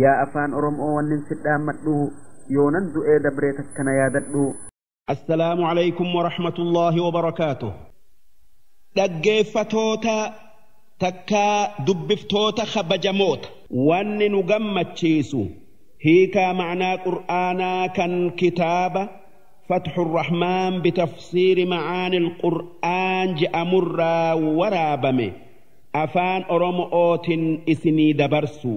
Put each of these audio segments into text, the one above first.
Yaa afaan Oromoo wannin sidhaammadhu yoonan du'ee dabree takkana yaadadhu. Assalaamu alaykum wa rahmatullaahi wa barakaatuh. Dhaggeeffatoota takkaa dubbiftoota kabajamoota. Wanni nu gammachiisu hiikaa ma'naa Qur'aanaa kan kitaaba Fatxu Rahmaan bitafsiiri ma'aanil Qur'aan je'amurraa waraabame afaan Oromootiin isinii dabarsu.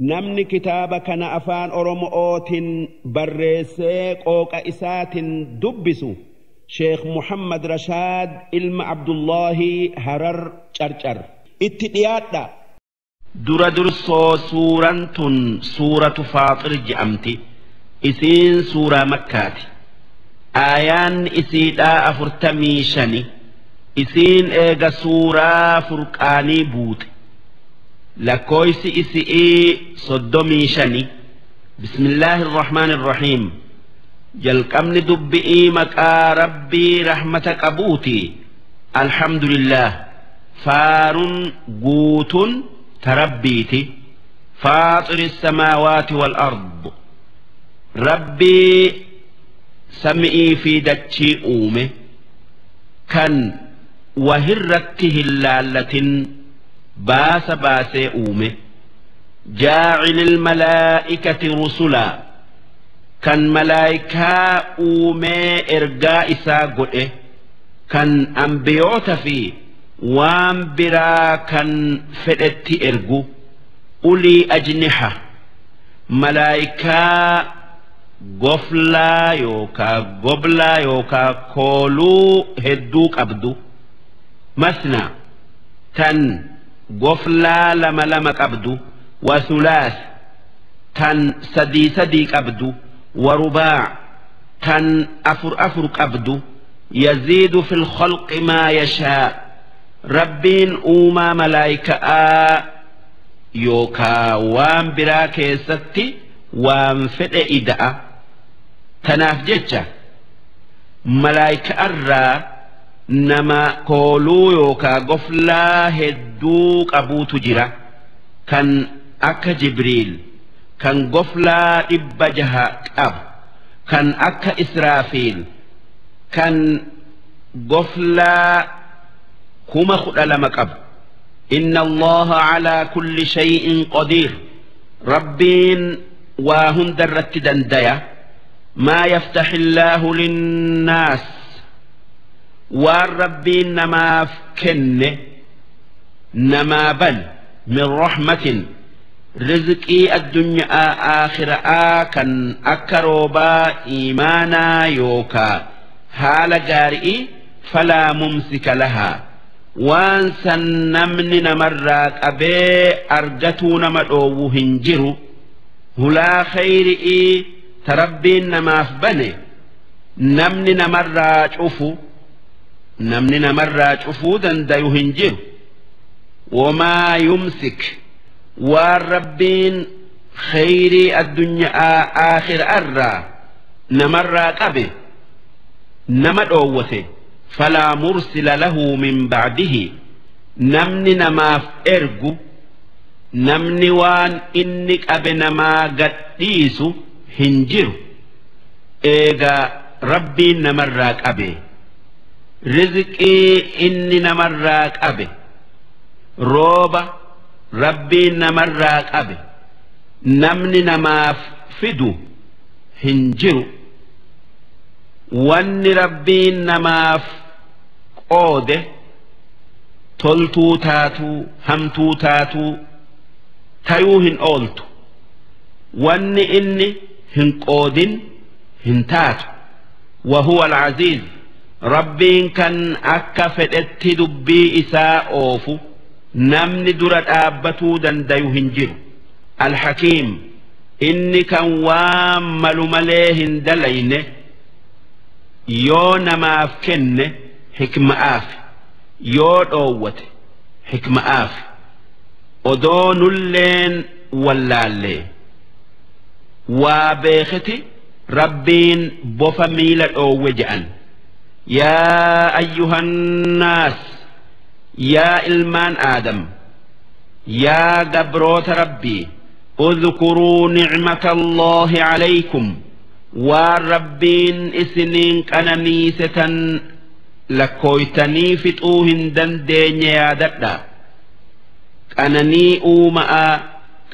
Namni kitaaba kana afaan Oromootiin barreessee qooqa isaatiin dubbisu Sheekh Muhammad Rashaad ilma Abdullaahi Harar Carcar. Itti dhiyaadha. Dura dursoo suuraan tun suuratu Faaxir je'amti. Isiin suuraa Makkaati. Aayaan isiidhaa 45. Isiin eega suuraa Furqaanii buute. Lakkoofsi isi'ii 35. Bismillaahi irrahmaani irrahiim. Jalqabni dubbi'ii maqaa Rabbii rahmata qabuuti. Alhamdulillah. Faarun guutun tarabbiiti. Faaxiri samaawaati wal ard. Rabbii sami'ii fi dachii uume kan wahirratti hin laallatin baasa baasee uume. Jaacilil malaa'ikati rusulaa kan malaayikaa uumee ergaa isaa godhe kan ambiyoota fi waan biraa kan fedhetti ergu. Ulii ajniha malaayikaa goflaa yookaa goblaa yookaa kooluu hedduu qabdu. Masnaa tan goflaa lama lama qabdu. Wasulaas tan sadii sadii qabdu. Warubaa tan afur afur qabdu. Yaziidu fil khalqi maa yashaa. Rabbiin uumaa malaayikaa yookaa waan biraa keessatti waan fedhe ida'a. Tanaaf jecha malaayikaarraa nama kooluu yookaa goflaa hedduu qabuutu jira. Kan akka Jibriil kan goflaa 600 qabu, kan akka Israafiil kan goflaa 12,000 qabu. Inna Allaha calaa kulli shay'in qadiir. Rabbiin waa hunda irratti dandaya. Maa yaftaxi illaahu linnaas waan Rabbiin namaaf kenne namaa ban min rahmatin rizqii addunyaa aakhiraa kan akka roobaa iimaanaa yookaa haala gaari'ii falaa mumsika lahaa waan san namni namarraa qabee argatuu nama dhoowwu hin jiru. Hulaa khayri'ii tarabbiin namaaf bane namni namarraa cufu namni namarraa cufuu dandayu hin jiru. Wamaa yumsik waan Rabbiin khayrii addunyaa aakhirarraa namarraa qabe nama dhoowwate falaa mursila lahu min ba'dihi namni namaaf ergu namni waan inni qabe namaa gadhiisu hin jiru. Eega Rabbiin namarraa qabe rizqii inni namarraa qabe rooba Rabbiin namarraa qabe namni namaaf fidu hin jiru. Wanni Rabbiin namaaf qoode toltuu taatuu hamtuu taatuu tayuu hin ooltu. Wanni inni hin qoodin hin taatu. Wahuwa al-aziiz. Rabbiin kan akka fedhetti dubbii isaa oofu namni dura dhaabbatuu dandayu hin jiru. Al-hakiim inni kan waan malu malee hin dalayne yoo namaaf kenne hikma'aaf yoo dhoowwate hikma'aaf odoo nulleen wallaallee waa beeketi Rabbiin bofa miila dhoowwe je'an. Yaa ayyuhannaas yaa ilmaan Aadam yaa gabroota Rabbii اذكروا نعمة الله عليكم والربين إسنين قننيسة لكويتني فتوهن دندين يادتا قنني أومأ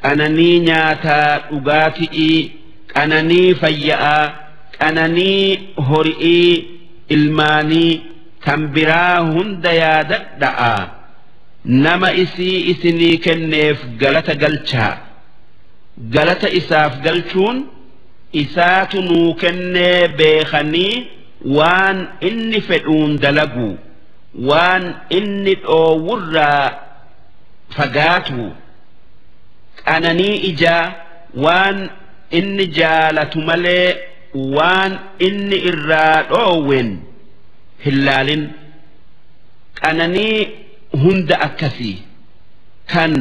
قنني نياتا أغاتئي قنني فيأ قنني هرئي إلماني تنبرا هند يادتا نما إسي إسني كنف غلط قلتها galata isaaf galchuun isaatu nuu kennee beekanii waan inni fedhuun dalagu waan inni dhoowwurraa fagaatu qananii ijaa waan inni jaalatu malee waan inni irraa dhoowwen hin laalin qananii hunda akkasii kan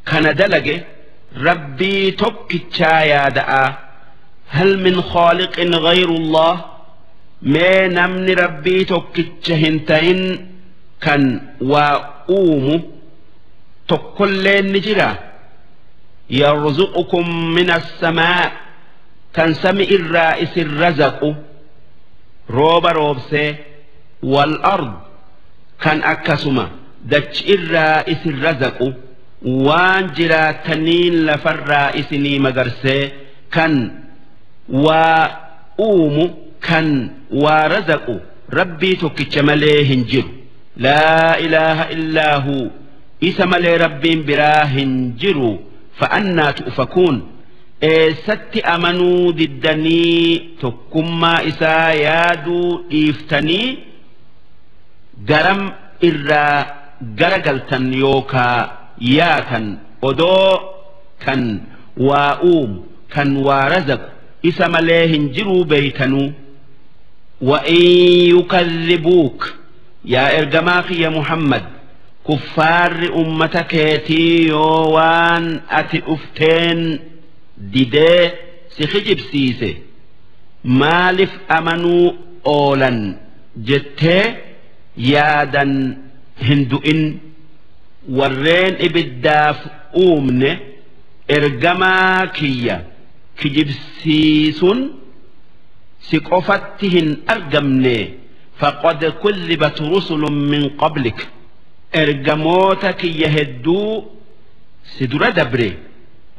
kana dalage ربي توكيتشا يا دعا هل من خالق غير الله ما نمن ربي توكيتشا هنتين كان وأوم تكل نجرا يرزقكم من السماء كان سمع الرئيس الرزق روب روبسي والأرض كان أكسما دج الرئيس الرزق waan jiraataniin lafarraa isinii magarsee kan waa uumu kan waa razaqu rabbii tokkicha malee hin jiru laa ilaaha illaa huu isa malee rabbiin biraa hin jiru fa'annaa tu'fakuun eessatti amanuu diddanii tokkummaa isaa yaaduu dhiiftanii garam irraa garagaltan yookaa yaatan odoo kan waa uumu kan waa razaqu isa malee hin jiruu beeytanuu وإن يكذبوك يا إرجماك يا محمد كفار أمتك يوان أتي أفتين ديدي سخجب سيسي مالف أمنوا أولا جتة يادا هندوئن warreen ibiddaaf uumne ergamaa kiyya kijibsiisuun si qofatti hin argamne faqad kuzzibat rusulun min qablik ergamoota kiyya hedduu si dura dabre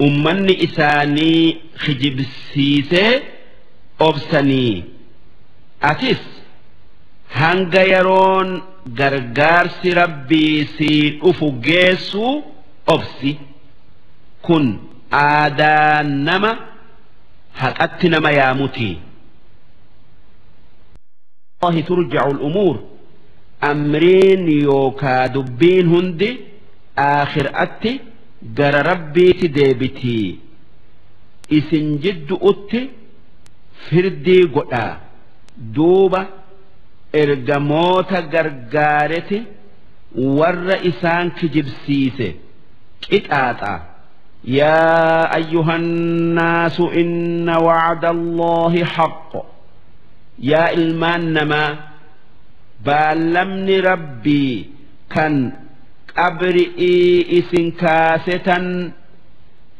ummanni isaanii kijibsiisee obsanii atis hanga yeroon gargaarsi rabbii si dhufu geessu obsi kun aadaa nama haqatti nama yaamuti. الله ترجع الأمور أمرين يوكا دبين هندي آخر أتي جر ربي تديبتي إسن جد أتي فردي قطع دوبة ergamoota gargaareti warra isaan kijibsiise qixaaxa yaa ayyuhannaasu inna wacda allaahi haqq yaa ilmaan namaa baallamni rabbii kan qabri'ii isin kaasetan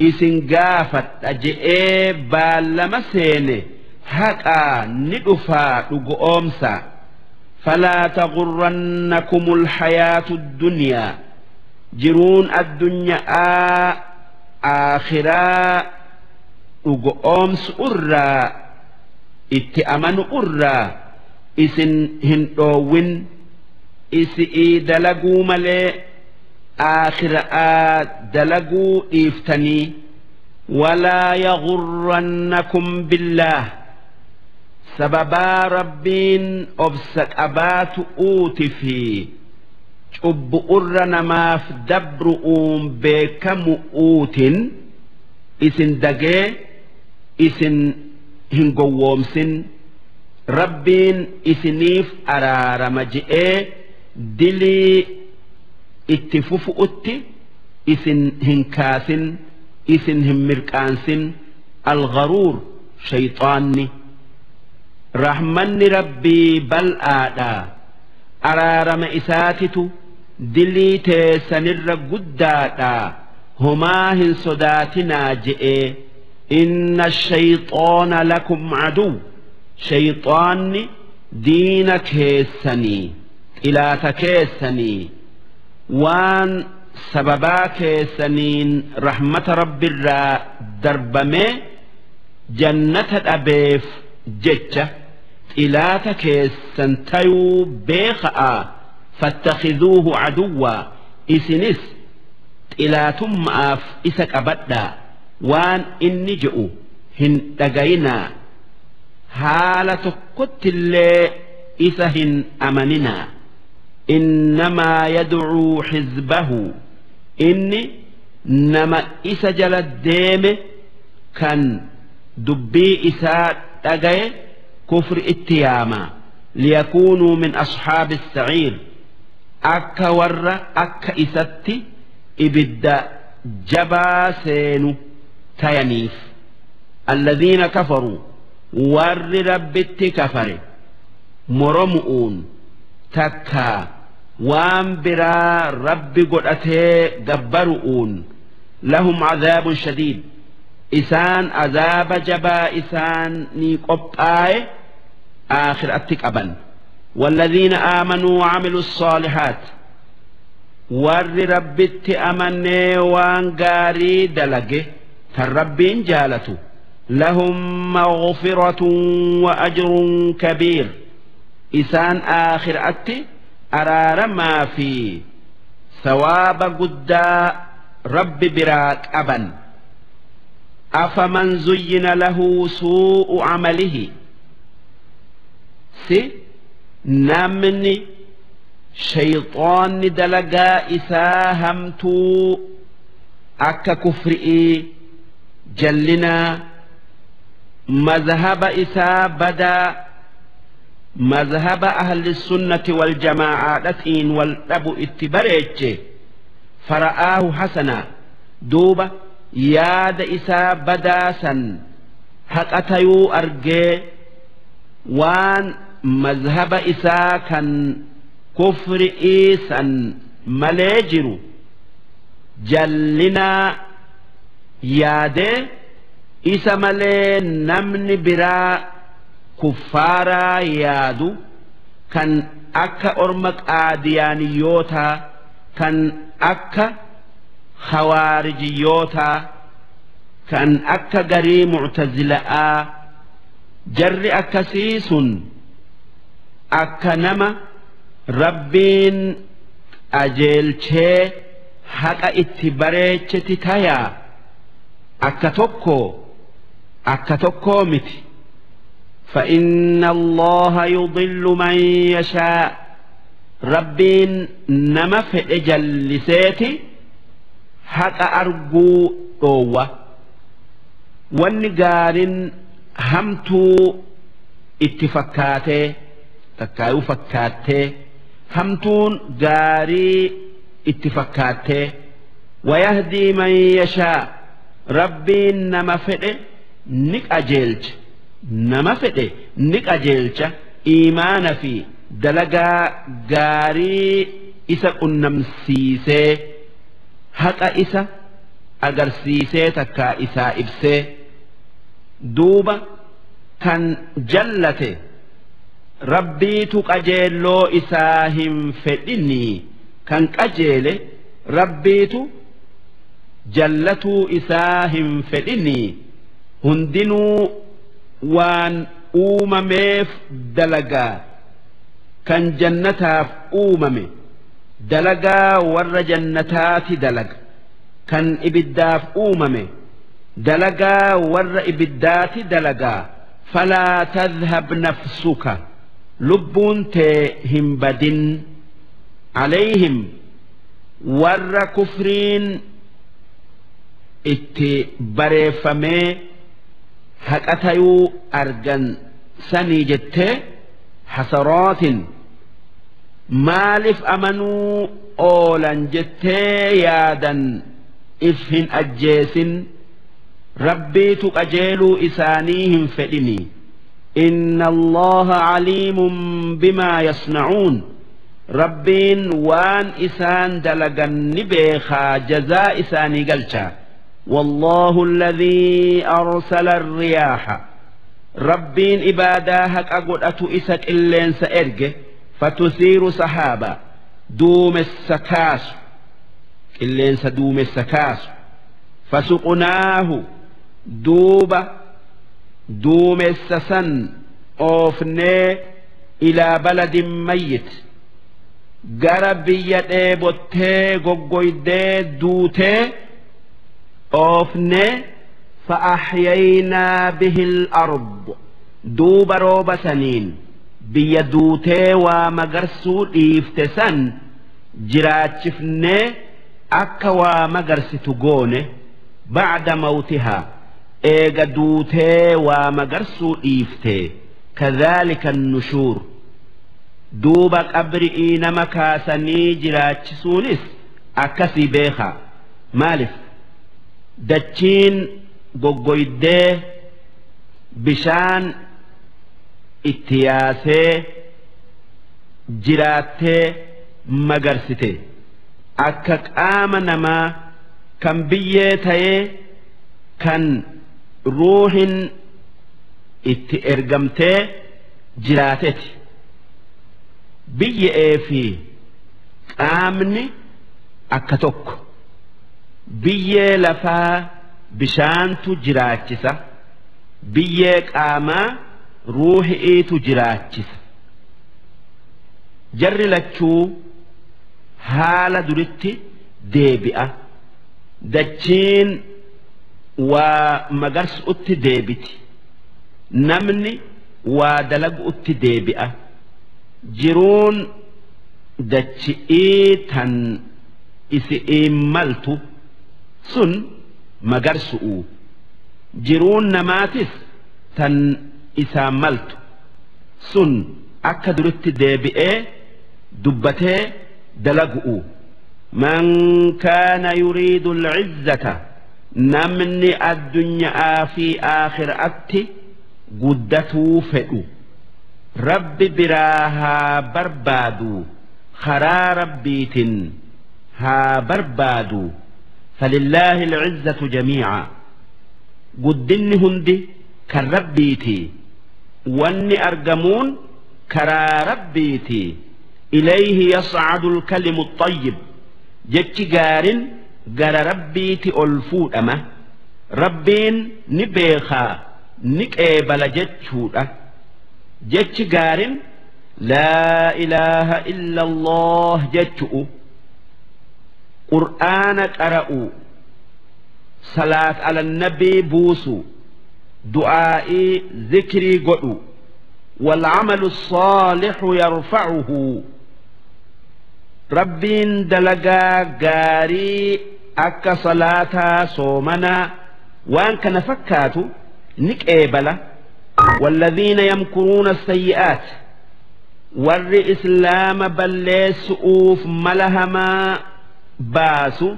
isin gaafadha je'ee baallama seene haqaa ni dhufaa dhugoomsa فلا تغرنكم الحياة الدنيا جرون الدنيا آخرا أقومس أرى اتأمن أرى إسن هندوين إسئي دلقو ملي آخرا دلقو إفتني ولا يغرنكم بالله سببا ربين أبسك أبات أوتي في cubbu'urra namaaf dabru'uun beekamu'uutin isin dagee isin hin gowwoomsin rabbiin isiniif araarama je'ee dilii itti fufu'utti isin hin kaasin isin hin mirqaansin algharuur shayxaanni rahmanni rabbii bal'aadha araarama isaatitu dilii teessanirra guddaadha. Homaa hin sodaatinaa je'ee. Inna shayxaana lakum caduw, shayxaanni diina keessanii, xilaata keessanii, waan sababaa keessaniin rahmata Rabbiirraa darbamee jannata dhabeef jecha xilaata keessan tayuu beeka'a. Fattakhiduuhu caduwwaa, isinis xilaatummaaf isa qabadhaa, waan inni je'u hin dhagayinaa, haala tokkottillee isa hin amaninaa. Innamaa yadcuu xizbahu, inni nama isa jala deeme kan dubbii isaa dhagaye kufri itti yaama. Liyakuunuu min asxaabi saciir, akka warra akka isatti ibidda jabaa seenu tayaniif. Alladhiina kafaruu, warri Rabbitti kafare moromu'uun takkaa waan biraa Rabbi godhatee gabbaru'uun, lahum cadaabun shadiid, isaan azaaba jabaa isaan ni qophaaye aakhiraatti qaban. والذين آمنوا وعملوا الصالحات، warri Rabbitti amanee waan gaarii dalage tan Rabbiin jaalatu, لهم مغفرة وأجر كبير، isaan aakhiraatti araaramaa fi sawaaba guddaa Rabbi biraa qaban. أفمن زين له سوء عمله، si namni shayxaanni dalagaa isaa hamtuu akka kufri'ii, jallinaa, mazhaba isaa badaa, mazhaba ahli sunnati wal jamaacaadhatiin wal dhabu itti bareeche, فرآه حسنا، duuba yaada isaa badaa san haqa tayuu argee, waan mazhaba isaa kan kufri'ii san malee jiru jallinaa yaadee, isa malee namni biraa kuffaaraa yaadu kan akka orma Qaadiyaaniyootaa, kan akka Khawaarijiyootaa, kan akka garii Muctazila'aa, jarri akkasii sun akka nama Rabbiin qajeelchee haqa itti bareecheti tayaa? Akka tokko, akka tokkoo miti. فإن الله يضل من يشاء، Rabbiin nama fedhe jalliseeti haqa arguu dhoowwa. Wanni gaarin hamtuu itti fakkaatee takkaayuu fakkaattee, hamtuun gaarii itti fakkaattee. ويهدي من يشاء، Rabbiin nama fedhe ni qajeelcha, nama fedhe ni qajeelcha, iimaana fi dalagaa gaarii isa qunnamsiisee, haqa isa agarsiisee takkaa isaa ibsee. Duuba kan jallate Rabbiitu qajeelloo isaa hin fedhinii, kan qajeele Rabbiitu jallatuu isaa hin fedhinii. Hundinuu waan uumameef dalagaa. Kan jannataaf uumame dalagaa warra jannataati dalaga, kan ibiddaaf uumame dalagaa warra ibiddaati dalagaa. فلا تذهب نفسك، lubbuun tee hin badin, عليهم، warra kufriin itti bareeffamee haqa tayuu argan sanii jettee, حسرات, maaliif amanuu oolan jettee yaadan if hin ajjeesin. Rabbiitu qajeeluu isaanii hin fedhini. إن الله عليم بما يصنعون. Rabbiin waan isaan dalagan ni beekaa, jazaa isaanii galcha. والله الذي أرسل الرياح, Rabbiin ibaadaa haqa godhatu isa qilleensa erge, فتثير سحابا, duumessa kaasu, qilleensa duumessa kaasu, فسقناه, duuba duumessa san oofnee, إلى بلد ميت, gara biyya dheebottee goggoydee duutee oofnee, فأحيينا به الأرض, duuba rooba saniin biyya duutee waa magarsuu dhiifte san jiraachifnee akka waa magarsitu goone, بعد موتها, eega duutee waa magarsuu dhiifte. كذلك النشور, duuba qabri'ii nama kaasanii jiraachisuunis akkasii beekaa. Maalif dachiin goggoydee bishaan itti yaasee jiraattee magarsite, akka qaama namaa kan biyyee ta'ee kan ruuhin itti ergamtee jiraateti. Biyyee fi qaamni akka tokko. Biyyee lafaa bishaantu jiraachisa, biyyee qaamaa ruuhi'iitu jiraachisa. Jarri lachuu haala duritti deebi'a. Dachiin waa magarsu'utti deebiti, namni waa dalagu'utti deebi'a. Jiruun dachi'ii tan isi'iin maltu sun magarsu'u, jiruun namaatis tan isaan maltu sun akka duritti deebi'ee dubbatee dalagu'u. من كان يريد العزة, namni addunyaa fi aakhiraatti guddatuu fedhu, Rabbi biraa haa barbaadu, karaa Rabbiitin haa barbaadu. فلله العزة جميعا, guddinni hundi kan Rabbiiti, wanni argamuun karaa Rabbiiti. إليه يصعد الكلم الطيب, jechi gaarin gara Rabbiiti ol fuudhama. Rabbiin ni beekaa, ni qeebala jechuudha. Jechi gaarin لا إله إلا الله jechu'u, Qur'aana qara'u, salaat ala nabii buusu, du'aa'ii zikrii godhu. والعمل الصالح يرفعه, Rabbiin dalagaa gaarii akka salaataa, soomanaa, waan kana fakkaatu ni qeebala. والذين يمكرون السيئات, warri Islaama balleessu'uuf mala hamaa baasu,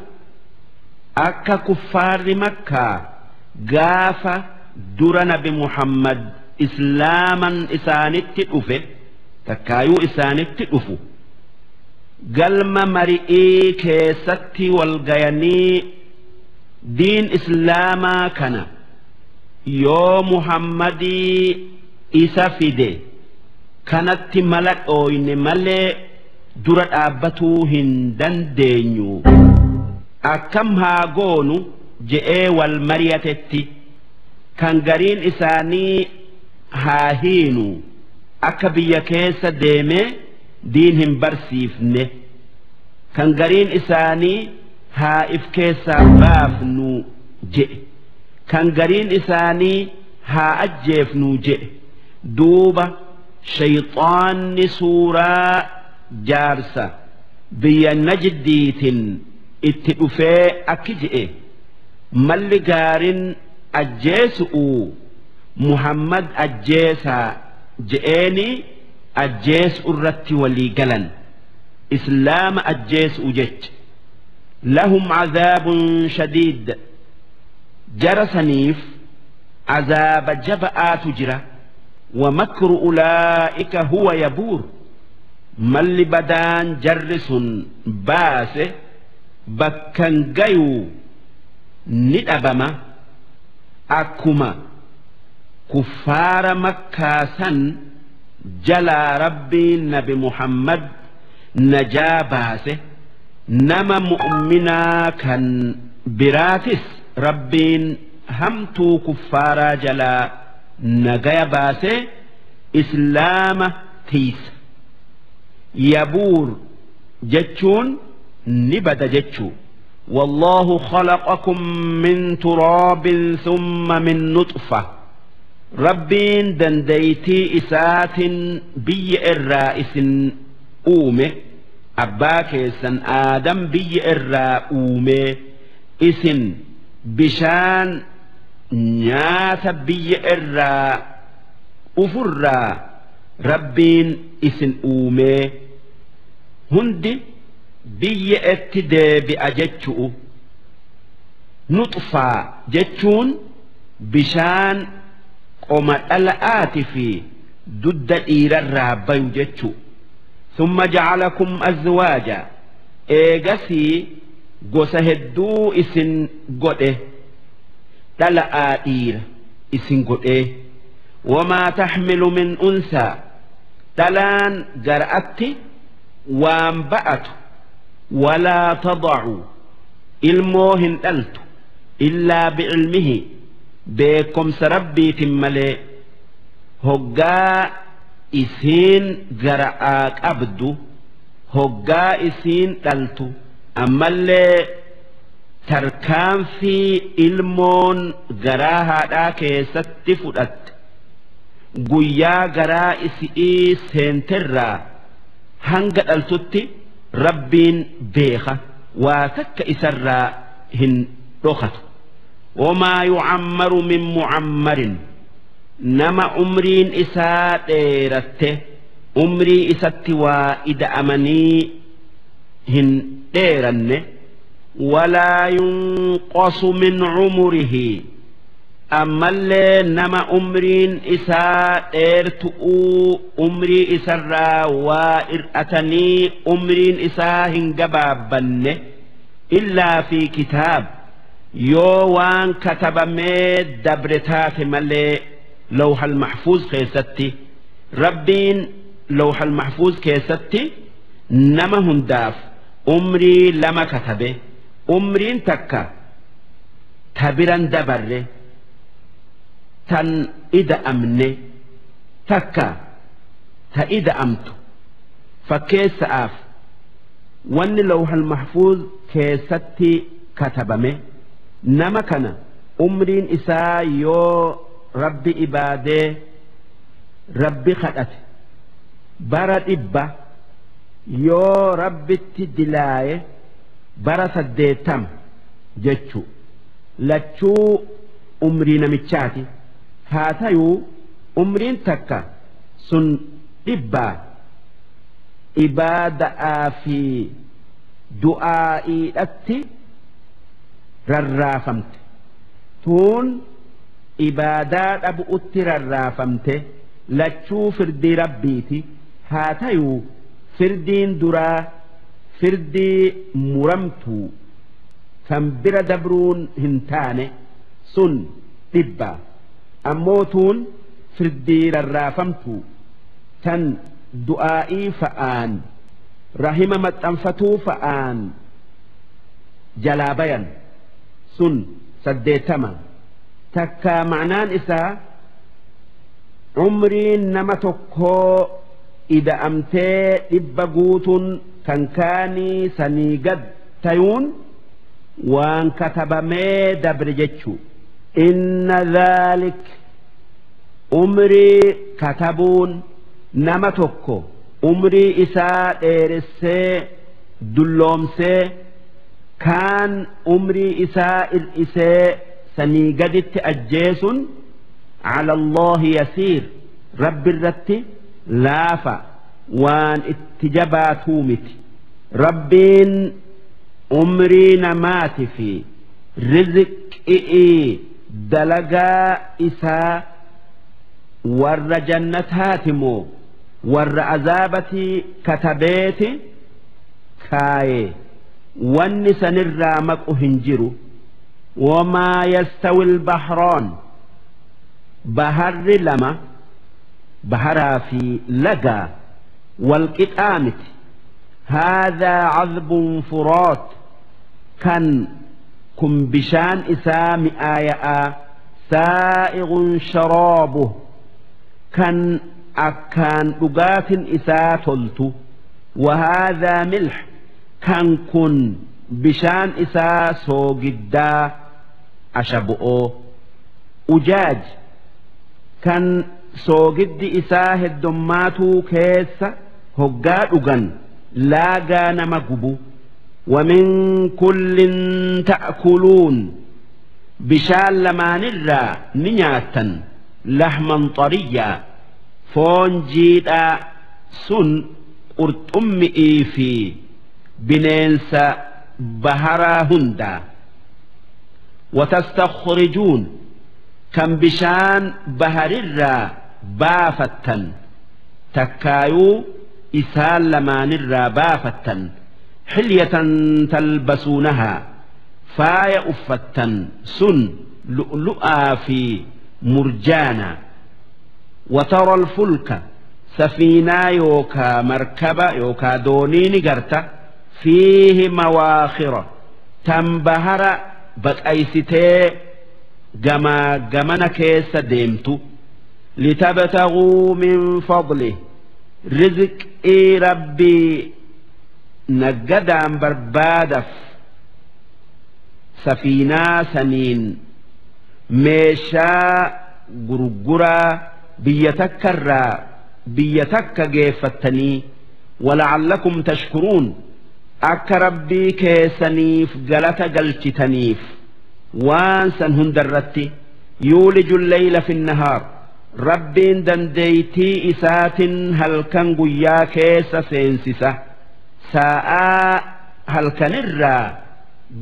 akka kuffaarri Makkaa gaafa dura Nabi Muhammad Islaaman isaanitti dhufe, takkaayuu isaanitti dhufu, galma mari'ii keessatti wal gayanii, diin Islaamaa kana yoo Muhammadii isa fide kanatti mala dhooyne malee dura dhaabbatuu hin dandeenyu, akkam haa goonu je'ee wal mari'atetti, kan gariin isaanii haa hiinu, akka biyya keessa deemee diin hin barsiifne, kan gariin isaanii haa if keessaa baafnu je'e, kan gariin isaanii haa ajjeefnu je'e. Duuba shayxaanni suuraa jaarsa biyya Najdiitin itti dhufee akki je'e: malli gaarin ajjeesu'u Muhammad ajjeesaa je'eeni. Ajjeesu irratti walii galan, Islaama ajjeesu'u jecha. لهم عذاب شديد, jara saniif azaaba jaba'aatu jira. ومكر أولئك هو يبور. Malli badaan jarri sun baase bakkan gayuu ni dhabama. Akkuma kuffaara Makkaa san jalaa Rabbiin Nabi Muhammad najaa baase, nama mu'minaa kan biraatis Rabbiin hamtuu kuffaaraa jalaa nagaya baase Islaama tiisa. Yabuur jechuun ni bada jechuu. والله خلقكم من تراب ثم من نطفة. Rabbiin dandeeytii isaatin biyya irraa isin uume. Abbaa keessan Aadam biyya irraa uume, isin bishaan nyaata biyya irraa ufurraa Rabbiin isin uume. Hundi biyya itti deebi'a jechu'u. Nuxfaa jechuun bishaan qoma dhala'aati fi dudda dhiirarraa bayu jechu. Summa jacalakum azwaaja, eegasii gosa hedduu isin godhe, dhala'aa dhiira isin godhee. Wamaa taxmilu min unsaa, dhalaan gara'atti waan ba'atu, walaa tadacu, ilmoo hin dhaltu, illaa bicilmihi, beekomsa Rabbiitin malee. Hoggaa isiin gara'aa qabdu, hoggaa isiin dhaltu, ammallee tarkaanfii ilmoon garaa haadhaa keessatti fudhatte guyyaa garaa isi'ii seenterraa hanga dhaltutti Rabbiin beeka, waa takka isarraa hin dhokatu. Wamaa yucammaru min mucammarin, nama umriin isaa dheeratte umrii isatti waa ida'amanii hin dheeranne, walaa yunqasu min cumurihi, ammallee nama umriin isaa dheertu'uu umrii isarraa waa ir'atanii umriin isaa hin gabaabbanne, illaa fi kitaab, yoo waan katabamee dabre taate malee lawhal mahfuuz keessatti. Rabbiin lawhal mahfuuz keessatti nama hundaaf umrii lama katabe. Umriin takka tabiran dabarre tan ida'amne, takka ta ida'amtu. Fakkeessa'aaf, wanni lawhal mahfuuz keessatti katabame, nama kana umriin isaa yoo Rabbi ibaadee Rabbi kadhate bara 100, yoo Rabbitti dilaaye bara 80 jechu. Lachuu umrii namichaati. Haa tayuu umriin takka sun 100 ibaada'aa fi du'aa'iidhatti rarraafamte, tuun ibaadaa dhabu'utti rarraafamte. Lachuu firdii Rabbiiti. Haa tayuu firdiin duraa firdii muramtuu kan bira dabruun hin taane, sun 100. Ammoo tuun firdii rarraafamtuu tan du'aa'ii fa'aan rahima maxxanfatuu fa'aan jalaa bayan, sun 80. Takka ma'naan isaa umriin nama tokkoo ida'amtee 100 guutuun kan kaanii sanii gad tayuun waan katabamee dabre jechuu. Inna dhaalik, umrii katabuun, nama tokko umrii isaa dheeressee dulloomsee kaan umrii isaa ir'isee sanii gaditti ajjeesun, على الله يسير, Rabbi irratti laafa, waan itti jabaatuu miti. Rabbiin umrii namaati fi rizqi'ii dalagaa isaa warra jannataati moo Warra azaabati katabeeti kaaye wanni sanirraa maqu hin jiru. Wamaa yastawi albahraan, baharri lama, baharaa fi lagaa walqixaa miti. Haadhaa cadbun furaat, kan kun bishaan isaa mi'aaya'aa, saa'igun sharaabuh, kan akkaan dhugaatin isaa toltu, wahaadhaa milx, kan kun bishaan isaa soogiddaa ashabo'oo, ujaaj, kan soogiddi isaa heddommaatuu keessa hoggaa dhugan laagaa nama gubu. ومن كل تأكلون، bishaan lamaanirraa ni nyaattan, لحما طريا، foon jiidhaa sun qurxummi'ii fi bineensa baharaa hundaa. وتستخرجون، kan bishaan baharirraa baafattan takkaayuu isaan lamaanirraa baafattan, حلية تلبسونها، faaya uffattan sun lu'lu'aa fi murjaana. وترى الفلك، safiinaa yookaa markaba yookaa doonii ni garta, فيه مواخر، tan bahara baqaysitee gamaa gamana keessa deemtu, لتبتغوا من فضله، rizqii Rabbii naggadaan barbaadaf safiinaa saniin meeshaa gurguraa biyya takkarraa biyya takka geeffattanii, ولعلكم تشكرون، akka Rabbii keessaniif galata galchitaniif waan san hundarratti. يولج الليل في النهار، Rabbiin dandeeytii isaatin halkan guyyaa keessa seensisa, saa'aa halkanirraa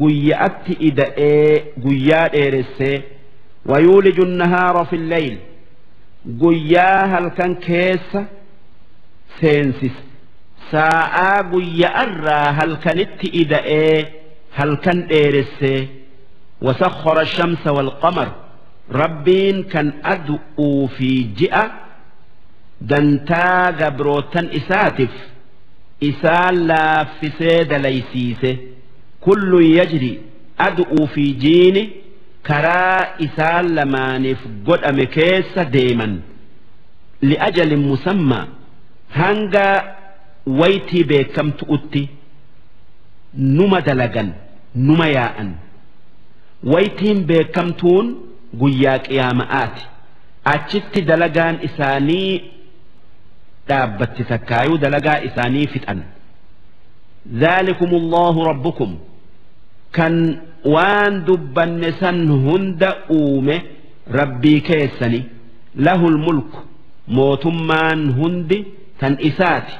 guyya'atti ida'ee guyyaa dheeressee, ويولج النهار في الليل، guyyaa halkan keessa seensisa, saa'aa guyya'arraa halkanitti ida'ee halkan dheeressee. وسخر الشمس والقمر، Rabbiin kan adu'uu fi ji'a dantaa gabrootan isaatif isaan laaffisee dalaysiise. كل يجري، adu'uu fi jiini karaa isaan lamaaniif godhame keessa deeman, لأجل مسمى، hanga waytii beekamtu'utti numa dalagan, numa yaa'an. Waytiin beekamtuun guyyaa qiyaama'aati. Achitti dalagaan isaanii dhaabbatti takkaayuu dalagaa isaanii fixan. ذلكم الله ربكم، kan waan dubbanne san hunda uume Rabbii keessani. له الملك، mootummaan hundi tan isaati,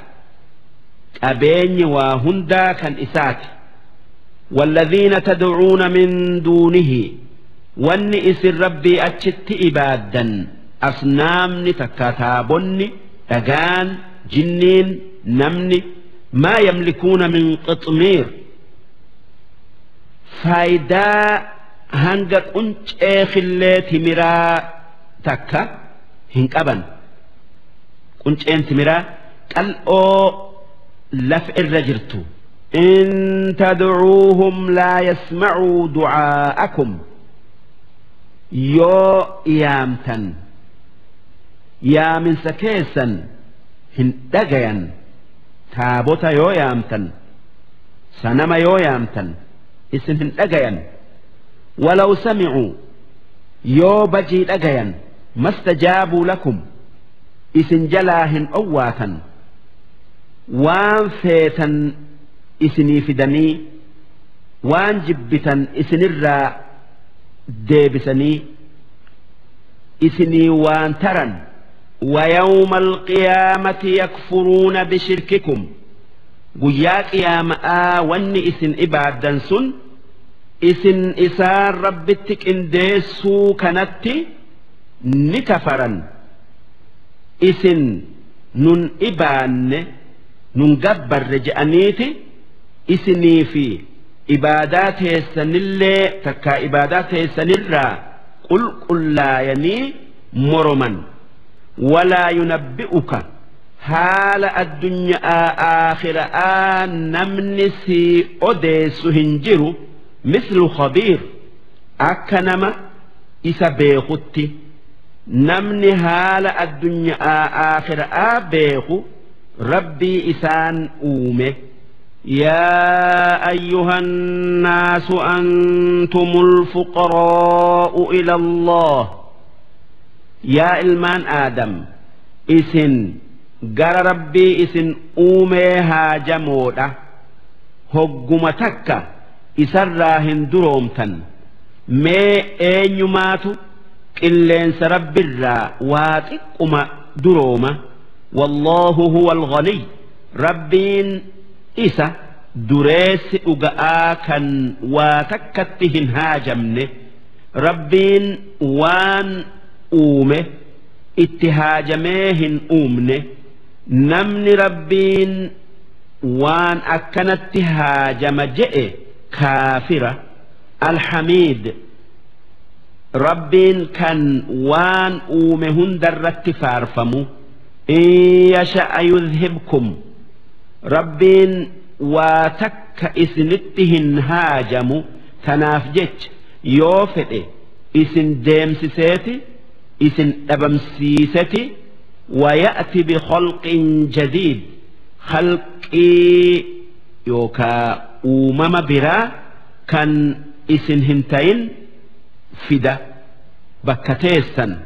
qabeenyi waa hundaa kan isaati. والذين تدعون من دونه، wanni isin Rabbii achitti ibaaddan, asnaamni takka taabonni, dhagaan, jinniin, namni, ما يملكون من قطمير، faayidaa hanga quncee fillee timiraa takka hin qaban. Qunceen timiraa qal'oo lafa irra jirtu. إن تدعوهم لا يسمعوا دعاءكم، yoo yaamtan yaaminsa keessan hin dhagayan. Taabota yoo yaamtan, sanama yoo yaamtan, isin hin dhagayan. ولو سمعوا، yoo bajii dhagayan, ما استجابوا لكم، isin jalaa hin owwaatan. Waan feetan isinii fidanii, waan jibbitan isinirraa deebisanii isinii waan taran. ويوم القيامة يكفرون بشرككم، guyyaa qiyaama'aa wanni isin ibaaddan sun isin isaan Rabbitti qindeessuu kanatti ni kafaran. Isin Nun ibaanne nun gabbarre je'aniiti isinii fi ibaadaa teessanillee takkaa ibaadaa teessanirraa qulqullaayanii moroman. Walaa yunabbi'uka haala addunyaa aakhiraa namni sii odeessu hin jiru mislu khabiir akka nama isa beekutti. Namni haala addunyaa aakhiraa beeku rabbii isaan uume. يا أيها الناس أنتم الفقراء إلى الله يا إلمان آدم إسن gara rabbii isin uumee haajamoodha. Hogguma takka isarraa hin duroomtan. Mee eenyumaatu qilleensa rabbirraa waa xiqquma durooma? Wallaahu huwa alghaniy, rabbiin isa dureessi dhuga'aa kan waa takkatti hin haajamne. Rabbiin waan uume itti haajamee hin uumne. Namni rabbiin waan akkanatti haajama je'e kaafira. Alhamiid, rabbiin kan waan uume hundarratti faarfamu. In yasha'a yudhibkum, rabbiin waa takka isinitti hin haajamu, tanaaf jecha yoo fedhe isin deemsiseeti isin dhabamsiiseti. ويأتي بخلق جديد، خلقي يوكا أمم برا كان إسن هنتين فدا بكتيسا.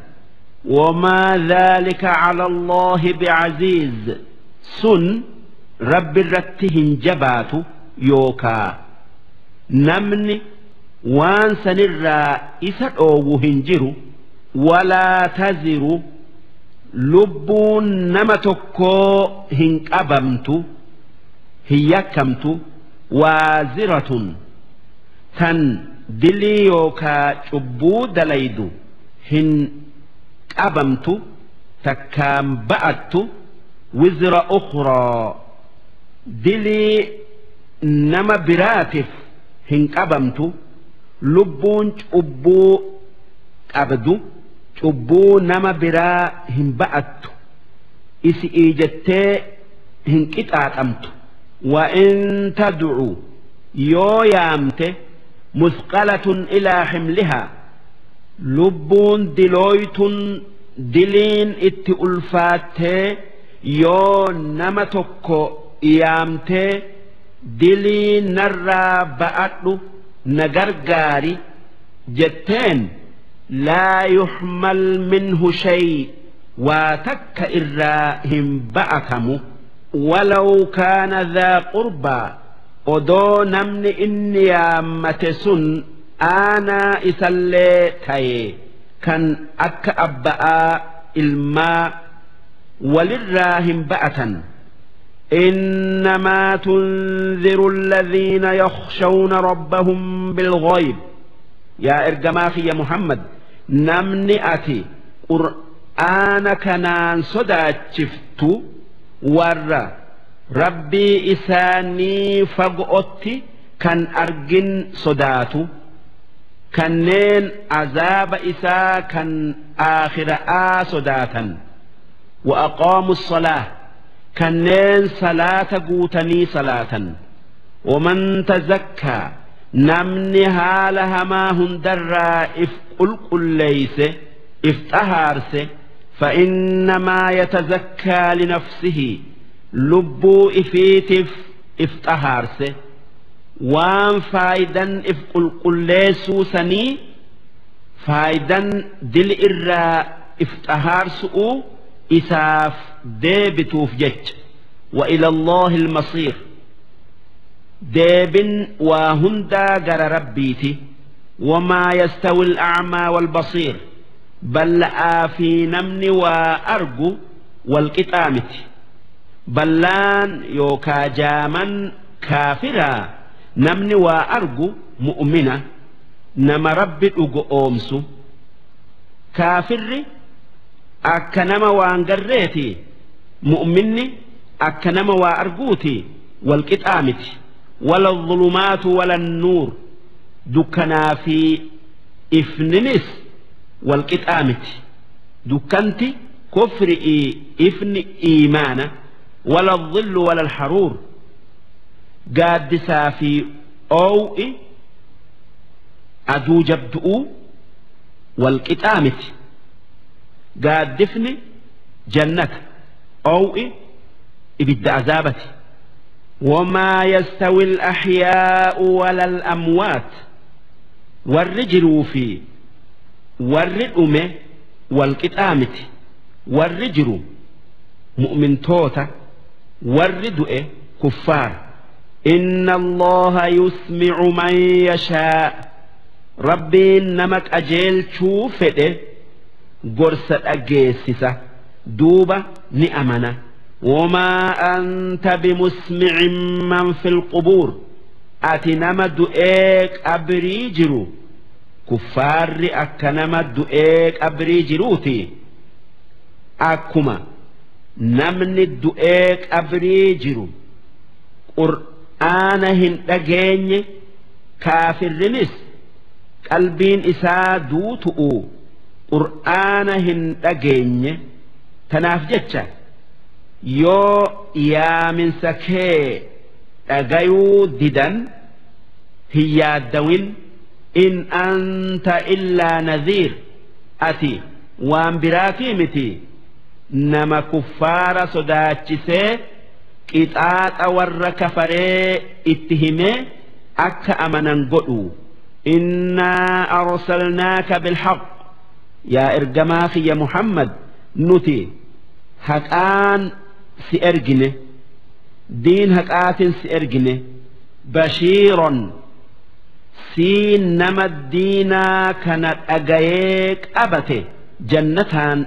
وما ذلك على الله بعزيز، سن رب الرتهن جبات يوكا نمني وان سنرى إسر أو هنجر. ولا تزر، lubbuun nama tokkoo hin qabamtu hin yakkamtu, waaziratun tan dilii yookaa cubbuu dalaydu hin qabamtu takkaan ba'attu, wizra ukhraa dilii nama biraatiif hin qabamtu. Lubbuun cubbuu qabdu cubbuu nama biraa hin ba'attu, isi'ii jettee hin qixaaxamtu. Wa in tad'u, yoo yaamte, musqalatun ilaa himlihaa, lubbuun dilooytun diliin itti ulfaattee yoo nama tokko yaamtee dilii narraa ba'adhu na gargaari jetteen, laa yuhmal minhu shay, waa takka irraa hin ba'atamu. Walaw kaana dhaa qurbaa, odoo namni inni yaammate sun aanaa isallee ta'e kan akka abba'aa ilmaa walirraa hin ba'atan. إنما تنذر الذين يخشون ربهم بالغيب. Yaa ergamaa kiyya Muhammad, namni ati qur'aana kanaan sodaachiftu warra rabbii isaanii fago'otti kan argin sodaatu, kanneen azaaba isaa kan aakhira'aa sodaatan. وأقاموا الصلاة، kanneen salaata guutanii salaatan. ومن تزكى، namni haala hamaa hundarraa if qulqulleeyse if xahaarse, فإنما يتزكى لنفسه، lubbuu ifiitiif if xahaarse. Waan faayidan if qulqulleessuu sanii faayidan dil irraa if xahaarsu'u isaaf deebituuf jecha. وإلى الله المصير، deebin waa hundaa gara rabbiiti. وما يستوي الأعمى والبصير، bal'aa fi namni waa argu walqixaa miti. Ballaan yookaa jaaman kaafiraa, namni waa argu mu'mina nama rabbi dhugo oomsu. Kaafirri akka nama waan garreeti. Mu'minni akka nama waa arguuti walqixaa miti. Wala dhulumaatu wala nuur, dukkanaa fi ifninis walqixaa miti. Dukkanti kufri'ii, ifni iimaana. Wala dhillu wala alharuur, gaaddisaa fi oow'i aduu jabdu'uu walqixaa miti. Gaaddifni jannata, oow'i ibidda azaabati. وما يستوي الأحياء ولا الأموات، warri jiruu fi warri dhume walqixaa miti. Warri jiru mu'mintoota, warri du'e kuffaara. إن الله يسمع من يشاء، rabbiin nama qajeelchuu fedhe gorsa dhageessisa, duuba ni amana. وما أنت بمسمع من في القبور، ati nama du'ee qabrii jiru, kuffaarri akka nama du'ee qabrii jiruuti. Akkuma namni du'ee qabrii jiru qur'aana hin dhageenye, kaafirrinis qalbiin isaa duutu'u qur'aana hin dhageenye. Tanaaf jecha yoo yaaminsa kee dhagayuu didan hin yaaddawin. إن أنت إلا نذير، ati waan biraatii miti, nama kuffaara sodaachisee qixaaxa warra kafaree itti himee akka amanan godhu. إنا أرسلناك بالحق، yaa ergamaa kiyya Muhammad, nuti haqaan si ergine, diin haqaatin si ergine. بشيرا, sii nama diinaa kana dhagayee qabate jannataan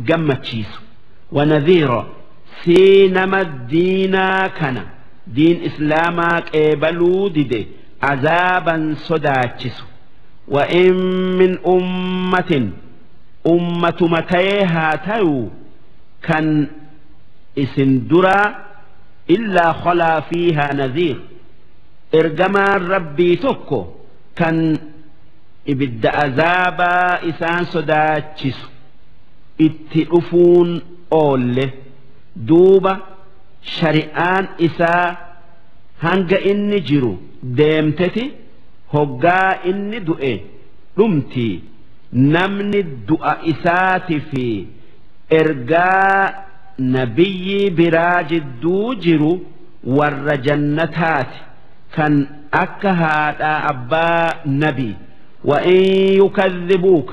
gammachiisu. ونذيرا, sii nama diinaa kana, diin islaamaa qeebaluu dide azaaban sodaachisu. وإن من أمة, ummatuma tayee haa tayuu kan isin duraa, إلا خلا فيها نذير, ergamaan rabbii tokko kan ibidda azaabaa isaan sodaachisu itti dhufuun oolle. Duuba shari'aan isaa hanga inni jiru deemteti, hoggaa inni du'e dhumti. Namni du'a isaati fi ergaa nabiyyi biraa jidduu jiru warra jannataati, kan akka haadhaa abbaa nabi. وإن يكذبوك,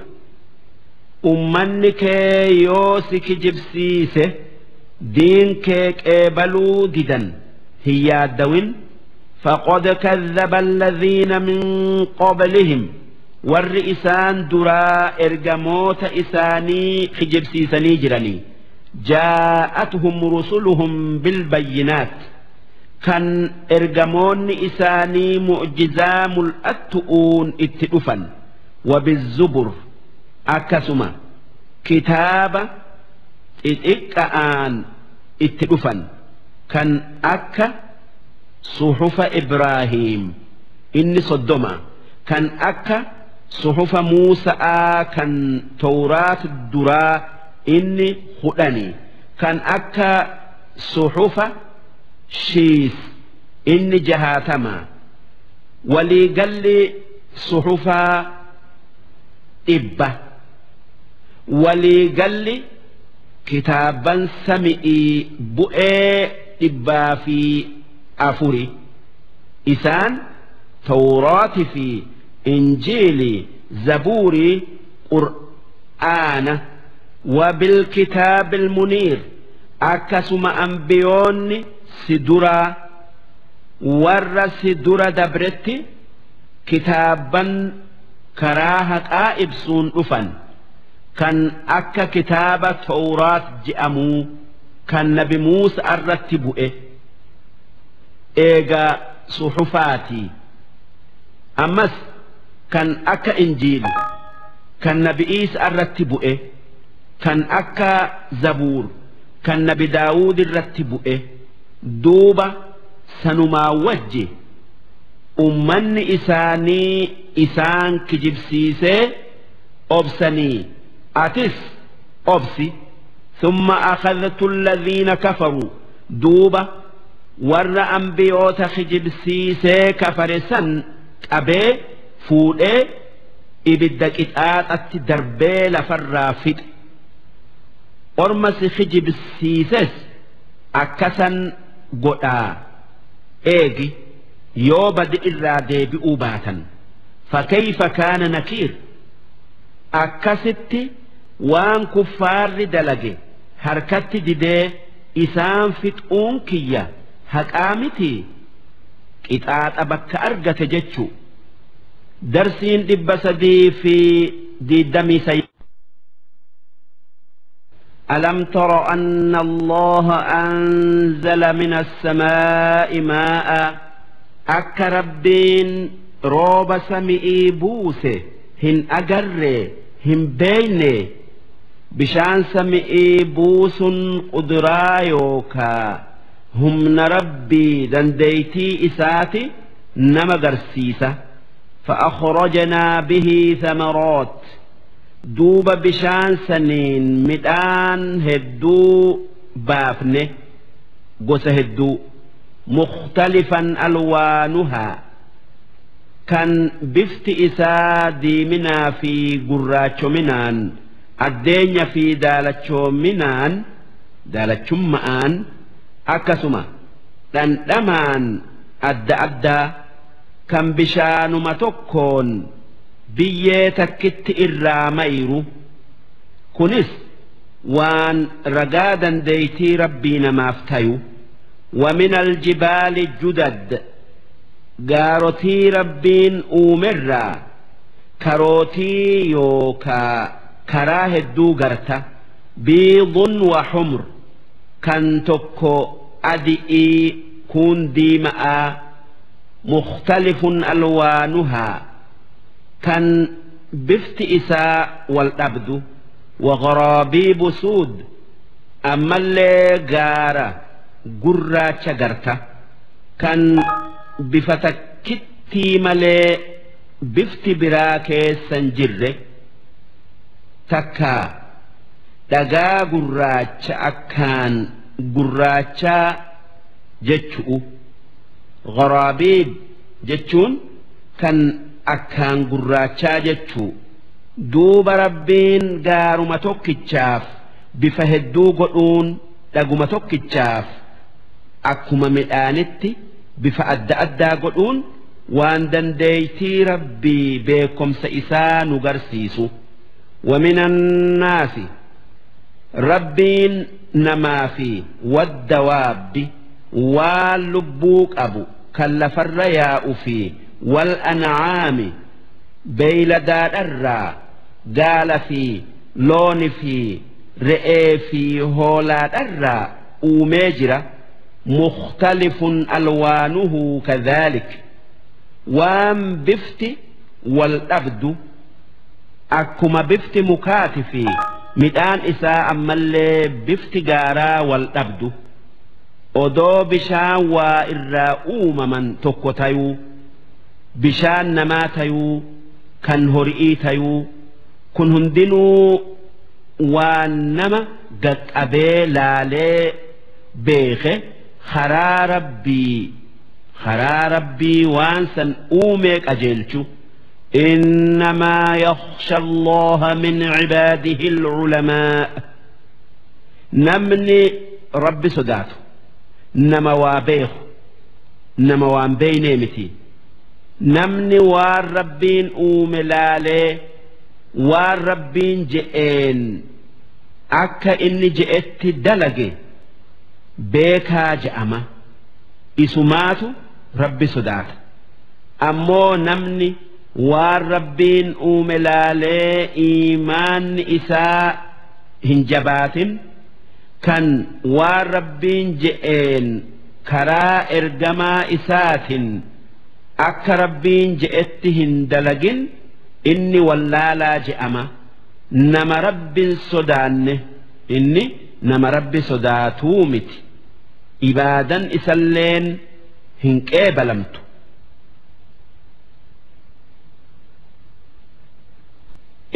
ummanni kee yoo si kijibsiise, diin kee qeebaluu didan, hin yaaddawin. فقد كذب الذين من قبلهم, warri isaan duraa ergamoota isaanii kijibsiisanii jiranii. جاءتهم رسلهم بالبينات, kan ergamoonni isaanii mu'jizaa mul'attu'uun itti dhufan. وبالزبر, akkasuma kitaaba xixiqqa'aan itti dhufan, kan akka suhufa Ibraahiim inni 30, kan akka suhufa Muusa'aa kan Tawraat duraa inni 10, kan akka suhufa Shiis inni 60. Waliigalli suhufaa 100. Waliigalli kitaaban sami'ii bu'ee 104. Isaan Tawraati fi Injiilii, Zabuurii, Qur'aana. وبالكتاب المنير, akkasuma ambiyoonni si duraa, warra si dura dabretti kitaabban karaa haqaa ibsuun dhufan, kan akka kitaaba Tawraat je'amuu kan nabi Muusa irratti bu'e eega suxufaatii, ammas kan akka Injiili kan nabi Iisa irratti bu'e, kan akka Zabuur Kan Nabi Daawud irratti bu'e. Duuba sanumaa wajji ummanni isaanii isaan kijibsiisee obsanii, atis obsi. Thumma akhadhtu alladhiina kafaruu, duuba warra ambiyoota kijibsiisee kafare san qabee fuudhee ibidda qixaaxatti darbee lafarraa fixe. Orma si kijibsiises akkasan godhaa eegi yoo badi irraa deebi'uu baatan. Fakayfa kaana nakiir? Akkasitti waan kuffaarri dalage harkatti didee isaan fixuun kiyya haqaa miti, qixaaxa bakka argate jechu. Darsiin 323. ألم تر أن الله أنزل من السماء ماء؟ Akka Rabbiin rooba sami'ii buuse hin agarre, hin beeyne? Bishaan sami'ii buusun quduraa yookaa humna Rabbii, dandeeytii isaati nama garsiisa. فأخرجنا به ثمرات، duuba bishaan saniin midhaan hedduu baafne, gosa hedduu. مختلفا ألوانها، kan bifti isaa diiminaa fi gurraachominaan, addeenya fi daalachoominaan, daalachummaan, akkasuma dhandhamaan adda addaa, kan bishaanuma tokkoon biyyee takkitti irraa mayru. Kunis waan ragaa dandeeytii Rabbii namaaf tayu. ومن الجبال جدد، gaarotii Rabbiin uumerraa karootii yookaa karaa hedduu garta. بيض وحمر، kan tokko adi'ii kun diima'aa. مختلف ألوانها، kan bifti isaa wal dhabdu. وغرابيب سود، ammallee gaara gurraacha garta, kan bifa takkittii malee bifti biraa keessan jirre. Takka dhagaa gurraacha akkaan gurraachaa jechu'u. غرابيب jechuun kan akkaan gurraachaa jechuu. Duuba Rabbiin gaaruma tokkichaaf bifa hedduu godhuun, dhaguma tokkichaaf akkuma midhaanitti bifa adda addaa godhuun, waan dandeeytii Rabbii, beekomsa isaa nu garsiisu. ومن الناس، Rabbiin namaa fi والدواب، waan lubbuu qabu kan lafarra yaa'u, fi والأنعام، beeyladaadharraa gaala fi looni fi re'ee fi hoolaadharraa uumee jira. مختلف ألوانه كذلك، waan bifti wal dhabdu, akkuma bifti mukaati fi midhaan isaa ammallee bifti gaaraa wal dhabdu, odoo bishaan waa irraa uumaman tokko tayuu, bishaan namaa tayuu, kan hori'ii tayuu, kun hundinuu waan nama gaqqabee laalee beeke karaa Rabbii waan san uumee qajeelchu. إنما يخشى الله من عباده العلماء، namni Rabbi sodaatu nama waa beeku, nama waan beeynee miti. Namni waan Rabbiin uume laalee waan Rabbiin je'een akka inni je'etti dalage beekaa je'ama, isumaatu Rabbi sodaata. Ammoo namni waan Rabbiin uume laalee iimaanni isaa hin jabaatin, kan waan Rabbiin je'een karaa ergamaa isaatiin akka Rabbiin je'etti hin dalagin, inni wallaalaa je'ama, nama Rabbin sodaanne inni. nama Rabbi sodaatuu miti. Ibaadan isalleen hin qeebalamtu.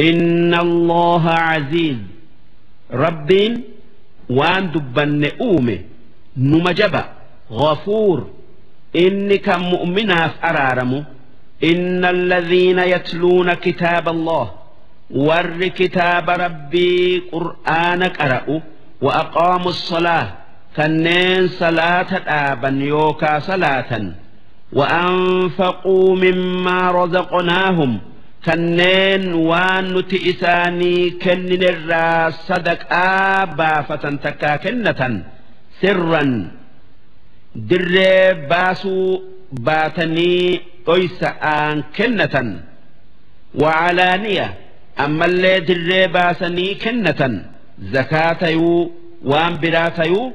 Inna Allaha aziiz, Rabbiin waan dubbanne uume numa jaba, ghafuur, inni kan mu'minaaf araaramu. Inna alladhiina yatluuna kitaaba Allah, warri kitaaba Rabbii Qur'aana qara'u, wa aqaamu salaah, kanneen salaata dhaaban yookaa salaatan, wa anfaquu mimmaa razaqnaahum, kanneen waan nuti isaanii kenninirraa sadaqaa baafatan takkaa kennatan, sirran dirree baasuu baatanii dhoysa'aan kennatan, wacalaaniya ammallee dirree baasanii kennatan, zakaa tayuu waan biraa tayuu,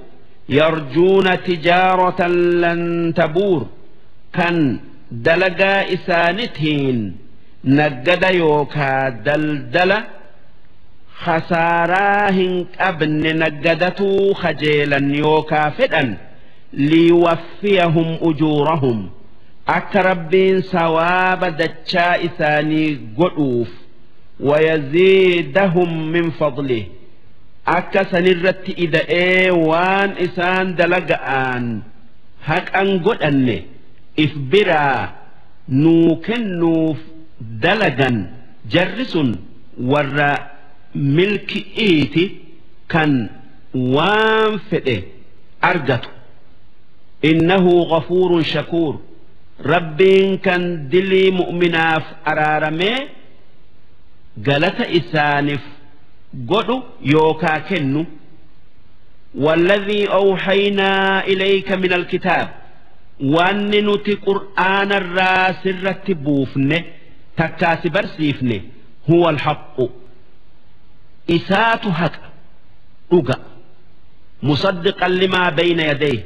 yarjuuna tijaaratan lan tabuur, kan dalagaa isaanitiin naggada yookaa daldala khasaaraa hin qabne naggadatuu kajeelan yookaa fedhan, liyuwaffiyahum ujuurahum, akka Rabbiin sawaaba dachaa isaanii godhuuf, wayaziidahum min fadlih, akka sanirratti ida'ee waan isaan dalaga'aan haqan godhanne if biraa nuu kennuuf dalagan. Jarri sun warra milki'iiti kan waan fedhe argatu. Innahu ghafuurun shakuur, Rabbiin kan dilii mu'minaaf araaramee galata isaaniif godhu yookaa kennu. والذي أوحينا إليك من الكتاب، وأن نتي قرآن الراسرة بوفن تكاس برسيفن، هو الحق، إسات حق أقا، مصدقا لما بين يديه،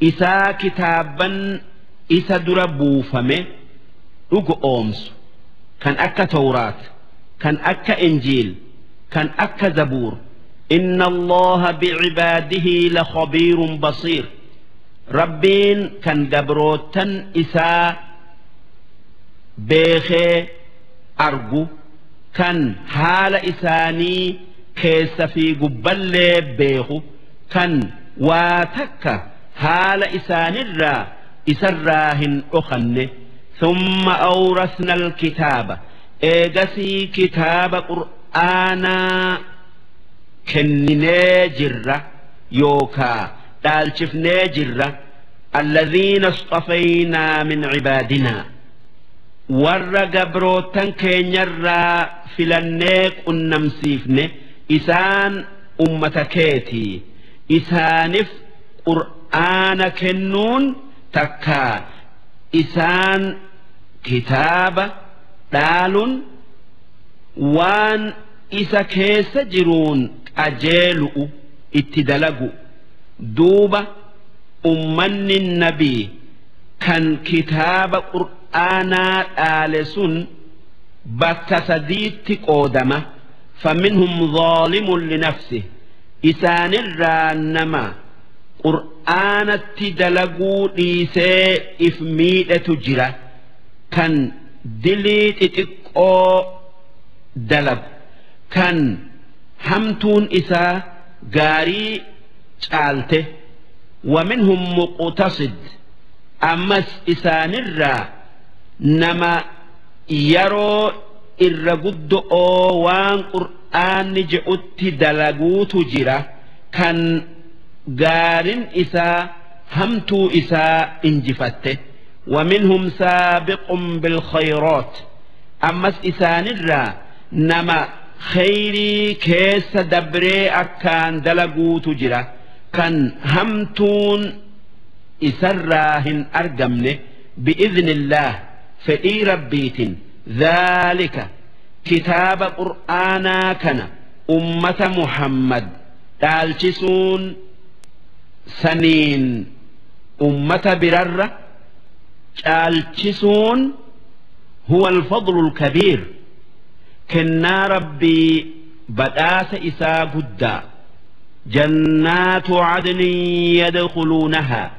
إسا كتابا إسا در بوفم أقا أومس، كان أكا توراة، كان أكا إنجيل، كان أكا زبور. إن الله بعباده لخبير بصير، ربين كان جبروتن إسا beekee argu, kan haala isaanii keessa fi gubballee beeku, kan waa takka haala isaanirraa isarraa hin dhokanne. Thumma awrasna alkitaaba, eegasii kitaaba Qur'aanaa kenninee jirra yookaa dhaalchifnee jirra, alladhiina اصطفينا min cibaadinaa, warra gabrootan keenyarraa filannee qunnamsiifne, isaan ummata keetii. Isaanif Qur'aana kennuun takkaa isaan kitaaba dhaaluun waan isa keessa jiruun qajeelu'u itti dalagu. Duuba ummanni nabii kan kitaaba Qur'aanaa dhaale sun bakka sadiitti qoodama. Faminhum zaalimun linafsih, isaanirraa nama Qur'aanatti dalaguu dhiisee if miidhetu jira, kan dilii xixiqqoo dalagu, kan hamtuun isaa gaarii caalte. ومنهم مقتصد، ammas isaanirraa nama yeroo irra guddo'oo waan Qur'aanni je'utti dalaguutu jira, kan gaarin isaa hamtuu isaa injifatte. ومنهم سابق بالخيرات، ammas isaanirraa nama khayrii keessa dabree akkaan dalaguutu jira, kan hamtuun isarraa hin argamne, bi'idhnillaah, fedhii Rabbiitin. Dhaalika, kitaaba Qur'aanaa kana ummata Muhammad dhaalchisuun saniin ummata birarra caalchisuun, huwa alfadlu alkabiir, kennaa Rabbii badhaasa isaa guddaa. Jannaatu cadnin yadkhuluunahaa,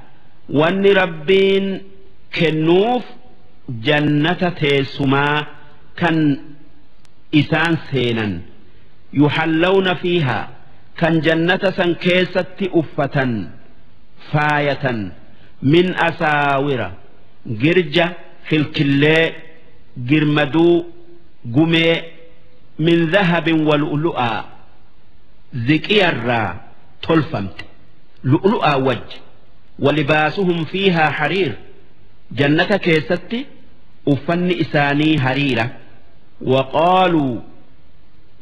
wanni Rabbiin kennuuf jannata teessumaa kan isaan seenan, yuhallawna fiihaa, kan jannata san keessatti uffatan faayatan, min asaawira, girja kilkillee, girmaduu, gumee, min dhahabin wa lu'lu'aa, ziqiyarraa tolfamte lu'lu'aa wajji. Walibaasuhum fiihaa hariir, jannata keessatti uffanni isaanii hariira. Waqaaluu,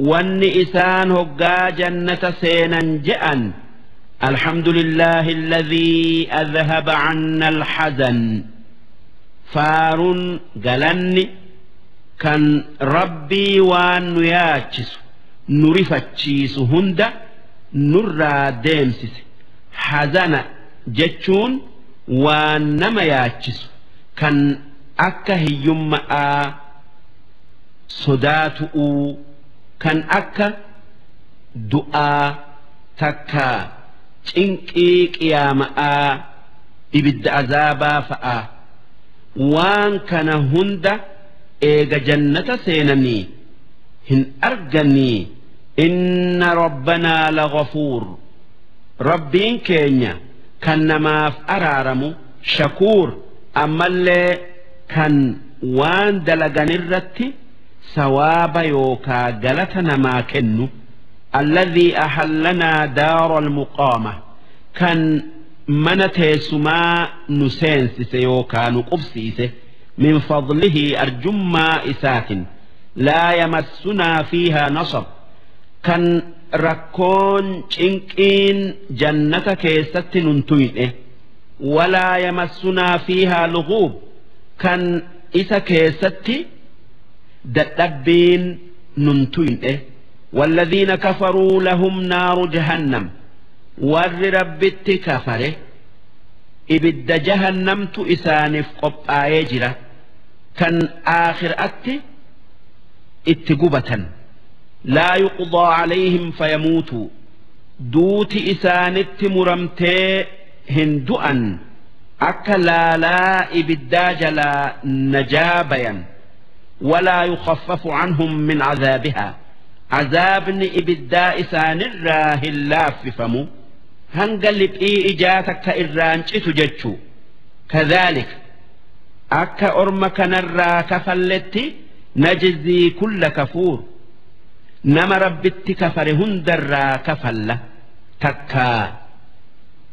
wanni isaan hoggaa jannata seenan je'an: الحمد لله الذي أذهب عنا الحزن. Faaruun galanni kan Rabbii waan nu yaachisu, nu rifachiisu hunda nurraa deemsise. Hazana jechuun waan nama yaachisu kan akka hiyyumma'aa sodaatu'uu, kan akka du'aa takkaa cinqii qiyaama'aa, ibidda azaabaa fa'aa. Waan kana hunda eega jannata seenanii hin arganii. Inna rabbanaa laghafuur, Rabbiin keenya kan namaaf araaramu, shakuur, ammallee kan waan dalaganirratti sawaaba yookaa galata namaa kennu. Alladhii ahallanaa daara almuqaama, kan mana teessumaa nu seensise yookaa nu qubsiise, min fadlihi, arjummaa isaatin, laa yamassunaa fiihaa nasab, kan rakkoon cinqiin jannata keessatti nun tuyne, walaa yamassunaa fiihaa luguub, kan isa keessatti dadhabbiin nun tuyne. والذين كفروا لهم نار جهنم، ور ربت كفره ibidda jahannamtu isaaniif qophaa'ee jira kan aakhiraatti itti gubatan. Laa yuqdaa calayhim fayamuutuu, duuti isaanitti muramtee hin du'an akka laalaa ibiddaa jalaa najaa bayan. Walaa yukhaffafu canhum min cadaabihaa, azaabni ibiddaa isaanirraa hin laaffifamu hanga liphii ijaa takka irraan citu jechuu. Kadhaalik, akka orma kanarraa kafalletti, najzii kulla kafuur, nama Rabbitti kafare hundarraa kafalla takkaa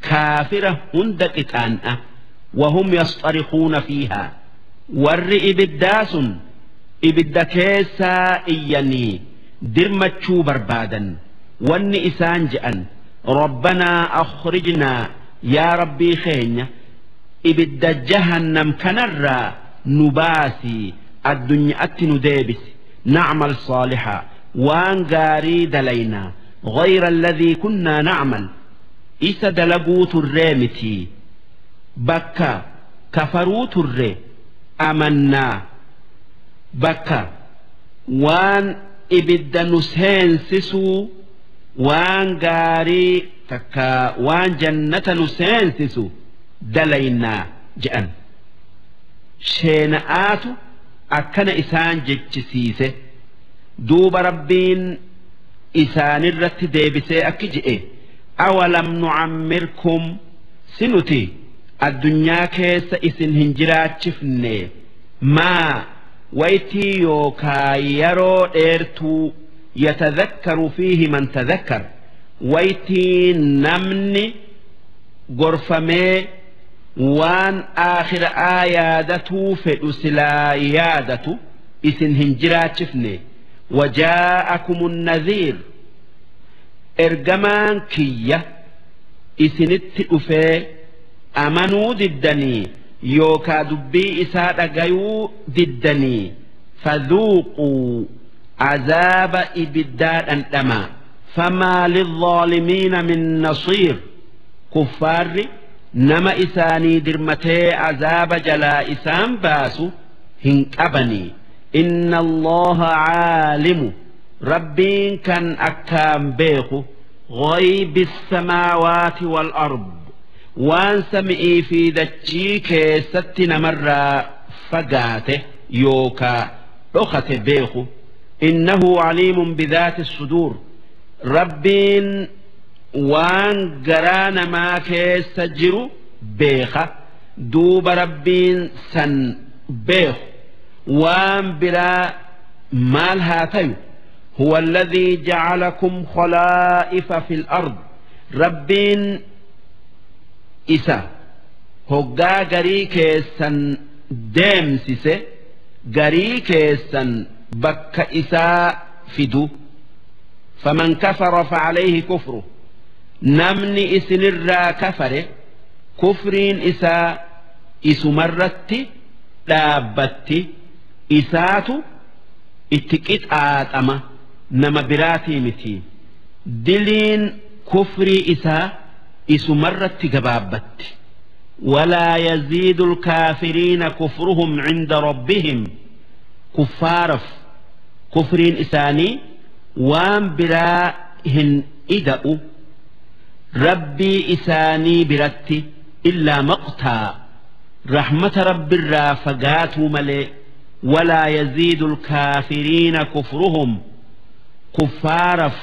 kaafira hunda qixaan'a. Wahum yasxarikuuna fiihaa, warri ibiddaa sun ibidda keessaa iyyanii dirmachuu barbaadan. Wanni isaan je'an: rabbanaa akhrijnaa, yaa Rabbii keenya, ibidda jahannam kanarraa nu baasii addunyaatti nu deebisi, nacmal saalixaa, waan gaarii dalaynaa, غير الذي كنا نعمل, isa dalaguu turree mitii, bakka kafaruu turre amannaa, bakka waan ibidda nu seensisuu waan gaarii takka waan jannata nu seensisu dalaynaa je'an. Sheena'aatu akkana isaan jechisiise. Duuba Rabbiin isaanirratti deebisee akki je'e: awalam nucammirkum, si nuti addunyaa keessa isin hin jiraachifne maa waytii yookaa yeroo dheertuu, yatadhakkaru fiihi man tadhakkar, waytii namni gorfamee waan aakhira'aa yaadatuu fedhu silaa yaadatu isin hin jiraachifne? Wajaa'akum nadhiir, ergamaan kiyya isinitti dhufee amanuu diddanii yookaa dubbii isaa dhagayuu diddanii. Fadhuuquu, azaaba ibiddaa dhandhamaa. Famaa lilzaalimiina min nasiir, kuffaarri nama isaanii dirmatee azaaba jalaa isaan baasu hin qabanii. Inna Allaha caalimu, Rabbiin kan akkaan beeku, غيب السماوات والأرض waan sami'ii fi dachii keessatti namarraa fagaate yookaa dhokate beeku. إنه عليم بذات الصدور rabbiin waan garaa namaa keessa jiru beeka. Duuba rabbiin san beeku waan biraa maal haa tayu. هو الذي جعلكم خلائف في الأرض rabbiin isa hoggaa garii keessan deemsise garii keessan bakka isaa fidu. فمن كفر فعليه كفره namni isinirraa kafare kufriin isaa isumarratti dhaabbatti, isaatu itti qixaaxama, nama biraatii miti. Diliin kufrii isaa isumarratti gabaabbatti. ولا يزيد الكافرين كفرهم عند ربهم kuffaaraf kufriin isaanii waan biraa hin ida'u rabbii isaanii biratti إلا مقتا rahmata rabbirraa fagaatuu malee. ولا يزيد الكافرين كفرهم kuffaaraf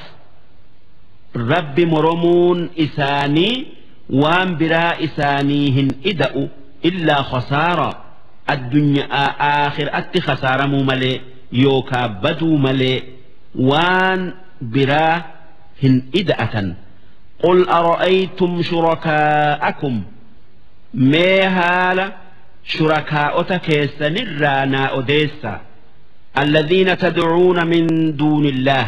rabbi moromuun isaanii waan biraa isaanii hin ida'u إلا خسارا addunyaa aakhiraatti khasaaramuu malee yookaa baduu malee waan biraa hin ida'atan. قل أرأيتم شركاءكم mee haala shurakaa'ota keessanirraa naa odeessa. الذين تدعون من دون الله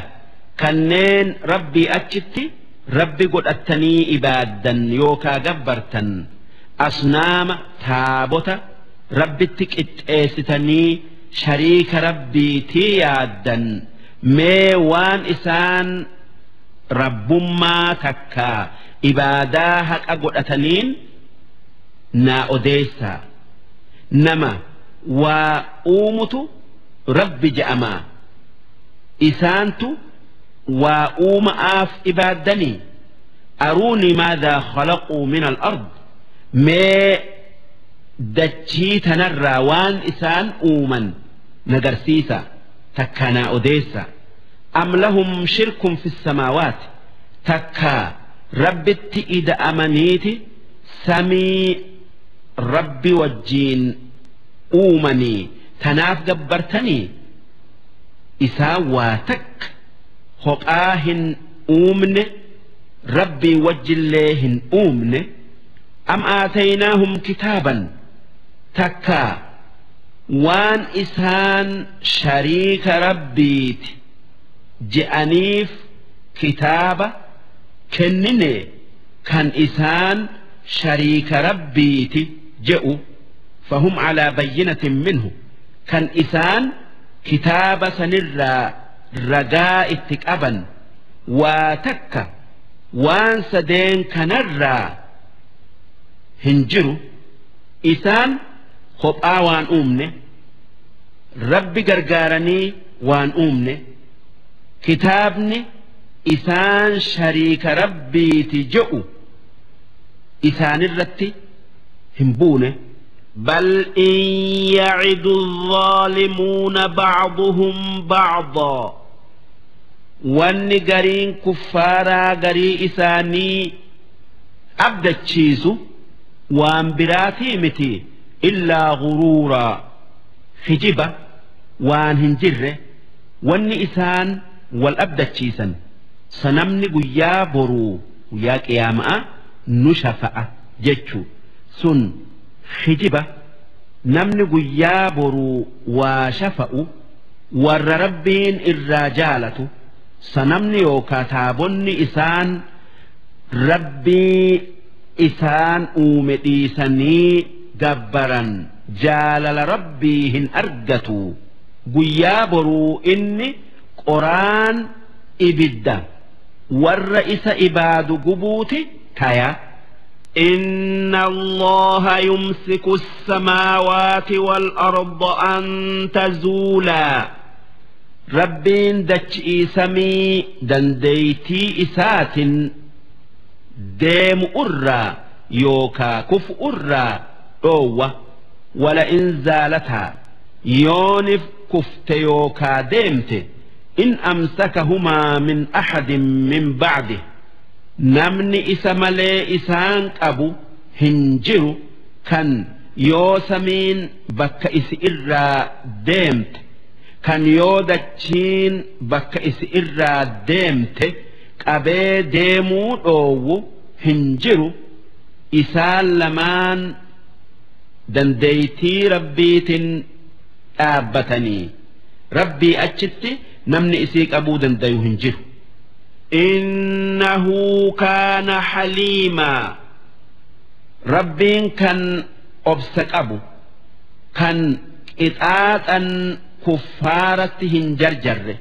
kanneen rabbii achitti rabbi godhattanii ibaaddan yookaa gabbartan, asnaama taabota rabbitti qixxeessitanii shariika rabbiitii yaaddan, mee waan isaan rabbummaa takkaa ibaadaa haqa godhataniin naa odeessaa. Nama waa uumutu rabbi je'amaa, isaantu waa uuma'aaf ibaaddanii. أروني ماذا خلقوا من الأرض mee dachii tanarraa waan isaan uuman nagarsiisa takkaa naa odeessa. أم لهم شرك في السماوات takkaa rabbitti ida'amaniiti samii rabbi wajjiin uumanii tanaaf gabbartanii. Isaan waa takka kophaa hin uumne, rabbii wajjillee hin uumne. أم آتيناهم كتابا takkaa waan isaan shariika rabbiiti je'aniif kitaaba kennine kan isaan shariika rabbiiti je'u. فهم على بينة منه kan isaan kitaaba sanirraa ragaa itti qaban. Waa takka waan sadeen kanarraa hin jiru. Isaan kophaa waan uumne, rabbi gargaaranii waan uumne, kitaabni isaan shariika rabbiiti je'u isaanirratti hin buune. بل إن يعد الظالمون بعضهم بعضا wanni gariin kuffaaraa garii isaanii abdachiisu waan biraatii miti إلا غرورا kijiba waan hin jirre. Wanni isaan wal abdachiisan sanamni guyyaa boruu guyyaa qiyaama'a nu shafa'a jechuu sun kijiba. Namni guyyaa boruu waa shafa'u warra rabbiin irraa jaalatu. Sanamni yookaa taabonni isaan rabbii isaan uume dhiisanii gabbaran jaalala rabbii hin argatu. Guyyaa boruu inni qoraan ibidda warra isa ibaadu gubuuti taya. إن الله يمسك السماوات والأرض أن تزولا. Rabbiin dachii samii dandeeytii isaatin deemu irraa yookaa kufu irraa dhoowwa. Wala in zaalataa, yoonif kufte yookaa deemte, in amsakahumaa min axadin min bacdih, namni isa malee isaan qabu hin jiru. Kan yoo samiin bakka isi irraa deemte, kan yoo dachiin bakka isi irraa deemte qabee deemuu dhoowwu hin jiru. Isaan lamaan dandeeytii Rabbiitin dhaabbatanii, Rabbii achitti namni isii qabuu dandayu hin jiru. Innahu kaana haliimaa, Rabbiin kan obsa qabu, kan qixaaxan kuffaaratti hin jarjarre,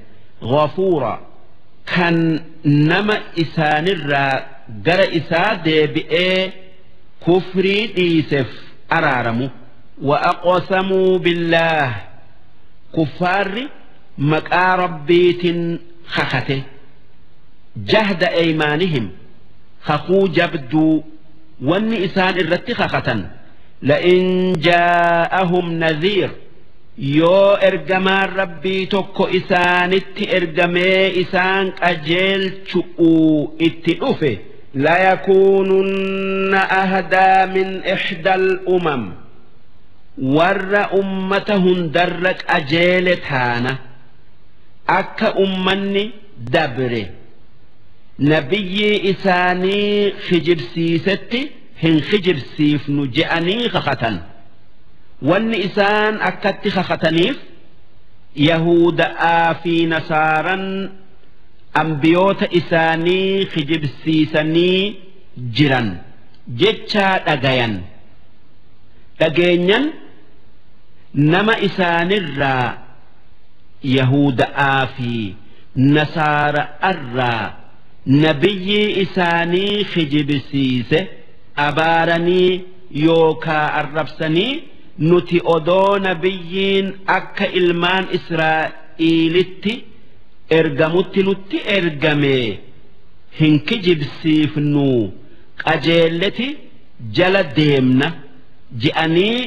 ghafuura, kan nama isaanirraa gara isaa deebi'ee kufrii dhiiseef araaramu. Wa'aqosamuu billaah, kuffaarri maqaa Rabbiitin kakate, jahda eymaanihim, kakuu jabduu. Wanni isaan irratti kakatan, la'in jaa'ahum nadhiir, yoo ergamaan Rabbii tokko isaanitti ergamee isaan qajeelchu'uu itti dhufe, layakuununna ahdaa min ixdaal umam, warra ummata hundarra qajeele taana. Akka ummanni dabre nabiyyii isaanii kijibsiisetti hin kijibsiifnu je'anii kakatan. Wanni isaan akkatti kakataniif, Yahuda'aa fi Nasaaran ambiyoota isaanii kijibsiisanii jiran jechaa dhagayan. Dhageenyan nama isaanirraa, Yahuda'aa fi Nasaara'arraa nabiyyii isaanii kijibsiise abaaranii yookaa arrabsanii, nuti odoo nabiyyiin akka ilmaan Israa'iilitti ergamutti nutti ergame hin kijibsiifnu, qajeelleti jala deemna je'anii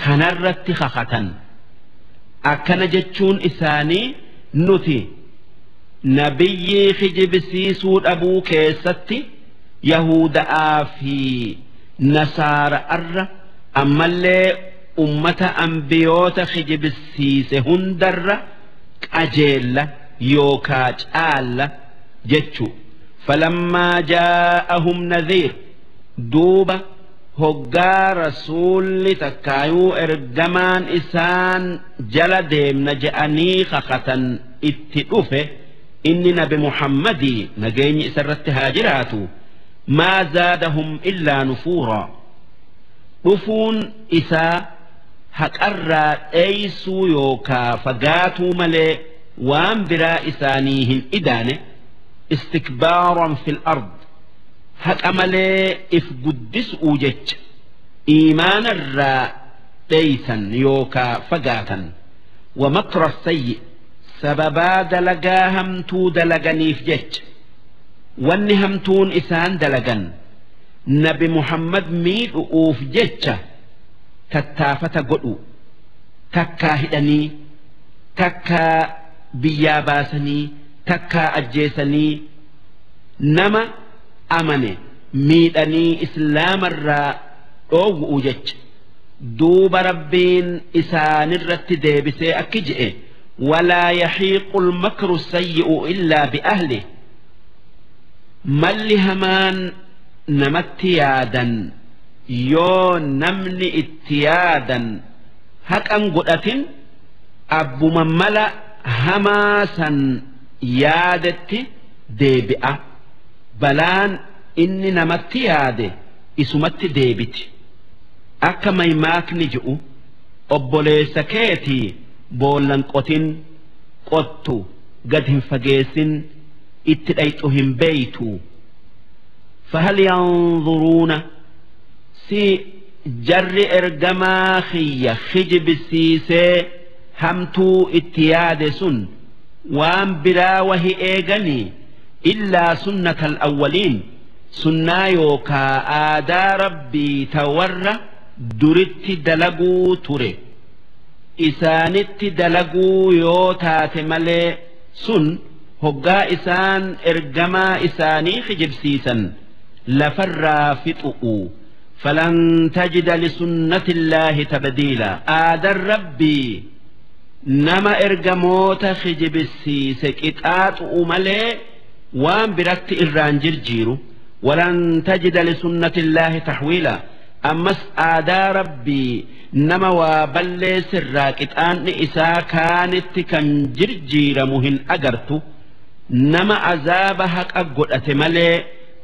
kanarratti kakatan. Akkana jechuun isaanii, nuti nabiyyii kijibsiisuu dhabuu keessatti Yahuda'aa fi Nasaara'arra, ammallee ummata ambiyoota kijibsiise hundarra qajeella yookaa caalla jechu. Falammaa jaa'ahum nadhiir, duuba hoggaa rasuulli takkaayuu ergamaan isaan jala deemna je'anii kakatan itti dhufe, inni Nabi Muhammadii nageenyi isarratti haa jiraatu, maa zaadahum illaa nufuuraa, dhufuun isaa haqarraa dheeysuu yookaa fagaatuu malee waan biraa isaanii hin idaane. Istikbaaran fil ard, haqa malee if guddisuu jecha iimaanarraa dheeysan yookaa fagaatan. Wa makra sayyi, sababaa dalagaa hamtuu dalaganiif jecha. Wanni hamtuun isaan dalagan, Nabi Muhammad miidhu'uuf jecha tattaafata godhu, takkaa hidhanii, takkaa biyyaa baasanii, takkaa ajjeesanii, nama amane miidhanii islaamarraa dhoowwu'u jecha. Duuba Rabbiin isaanirratti deebisee akki je'e: walaa yahiiqu lmakru sayyi'u illaa bi'ahli, malli hamaan namatti yaadan yoo namni itti yaadan haqan godhatin, abbuma mala hamaa san yaadetti deebi'a. Balaan inni namatti yaade isumatti deebiti. Akka maymaakni je'u, obboleessa keetii boollan qotin, qottu gad hin fageessin, itti dhayxu hin beeytu. Fahal yanzuruuna, si jarri ergamaa kiyya kijibsiisee hamtuu itti yaade sun Waan biraa wahi eeganii? Illaa sunnata alawwaliin, sunnaa yookaa aadaa Rabbii ta warra duritti dalaguu ture isaanitti dalaguu yoo taate malee. Sun hoggaa isaan ergamaa isaanii kijibsiisan lafarraa fixu'u. Falan tajida lisunnati illaahi tabdiila. Aadan Rabbii nama ergamoota kijibsiise qixaaxu'u malee waan biratti irraan jirjiiru. Walan tajida lisunnati illaahi taxwiila. Ammas aadaa Rabbii nama waa balleessirraa qixaanni isaa kaanitti kan jirjiiramu hin agartu. Nama azaaba haqa godhate malee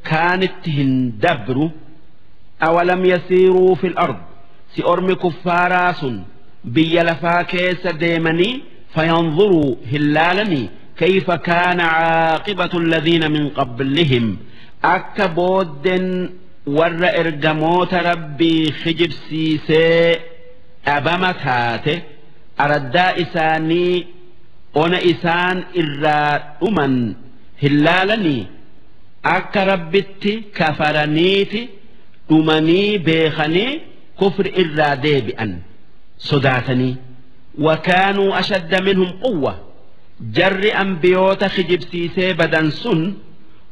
kaanitti hin dabru. Awalam yasiiruu fil ard, si ormi kuffaaraa sun biyya lafaa keessa deemanii, fayanzuruu hin laalanii, kayfa kaana caaqibatu alladhiina min qablihim, akka booddeen warra ergamoota Rabbii kijibsiisee dhabama taate, araddaa isaanii ona isaan irraa dhuman hin laalanii? Akka Rabbitti kafaraniiti dhumanii beekanii kufri irraa deebi'an sodaatanii. وكانوا أشد منهم قوة. Jarri ambiyoota kijibsiisee badan sun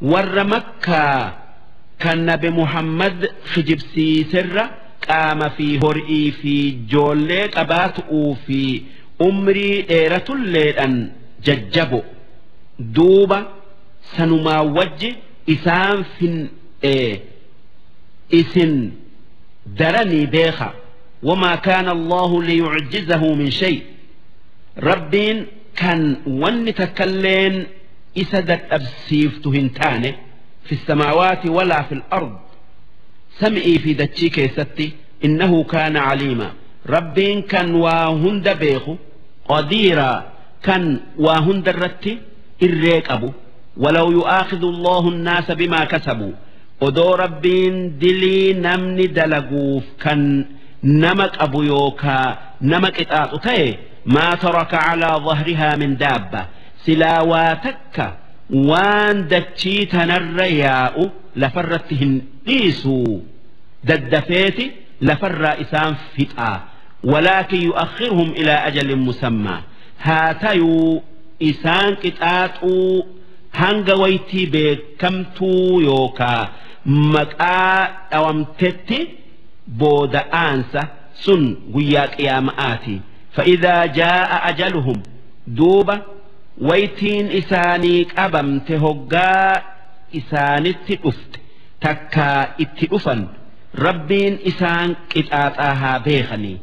warra Makkaa kan Nabi Muhammad kijibsiiserra qaama fi horii fi joollee qabaatu'uu fi umrii dheeratulleedhan jajjabo. Duuba sanumaa wajji isaan fin'ee isin daranii beeka. وما كان الله ليعجزه من شيء. ربين كان ون تكلين إسدت أبسيفت هنتانه في السماوات ولا في الأرض، سمئي في دتشي كيستي. إنه كان عليما، ربين كان واهند بيخو، قديرا، كان واهند الرتي الريك أبو. ولو يؤاخذ الله الناس بما كسبوا، odoo Rabbiin dilii namni dalaguuf kan nama qabu yookaa nama qixaaxu ta'e, ما ترك على ظهرها من دابة، silaa waa takka waan dachii tanarra yaa'u lafarratti hin dhiisu, daddafeeti lafarraa isaan fixaa. ولكن يؤخرهم إلى أجل مسمى. Haa tayuu isaan qixaaxuu hanga waytii beekamtuu yookaa maqaa dhawamtetti booda aansa, sun guyyaa qiyaama'aati. فإذا جاء أجلهم، duuba waytiin isaanii qabamte hoggaa isaanitti dhufte takkaa itti dhufan, Rabbiin isaan qixaaxaa haa beekanii.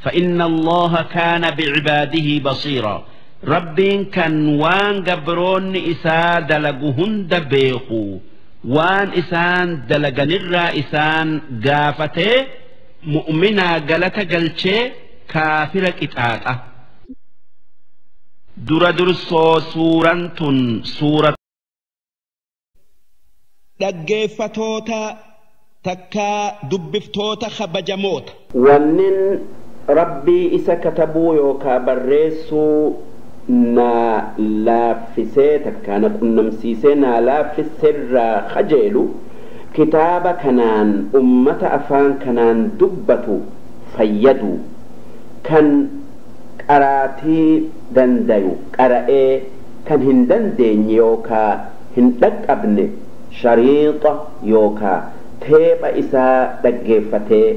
فإن الله كان بعباده بصيرا. Rabbiin kan waan gabroonni isaa dalagu hunda beeku, waan isaan dalaganirraa isaan gaafatee mu'minaa galata galchee kaafira qixaaxa. Dura dursoo suuraan tun suura Dhaggeeffatoota takkaa dubbiftoota kabajamoota. Wannin Rabbii isa katabuu yookaa barreessuu naa laaffisee takkaa na qunnamsiisee naa laaffiserraa kajeelu kitaaba kanaan ummata afaan kanaan dubbatu fayyadu, kan qaraatii dandayu qara'ee, kan hin dandeenye yookaa hin dhaqqabne shariixa yookaa teepha isaa dhaggeeffatee.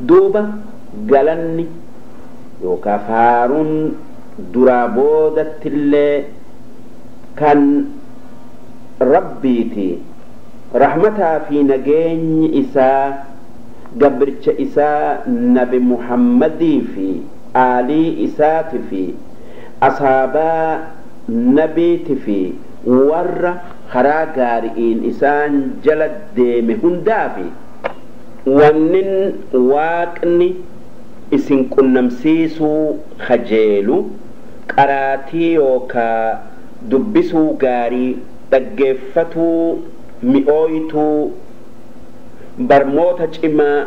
Duuba galanni yookaa faaruun duraa boodattillee kan Rabbiiti. Rahmataa fi nageenyi isaa gabricha isaa Nabi Muhammadii fi aalii isaati fi asaabaa nabiiti fi warra karaa gaari'iin isaan jala deeme hundaafi. Wannin Waaqni isin qunnamsiisuu kajeelu qaraatii yookaa dubbisuu gaarii, dhaggeeffatuu mi'ooytuu, barmoota cimaa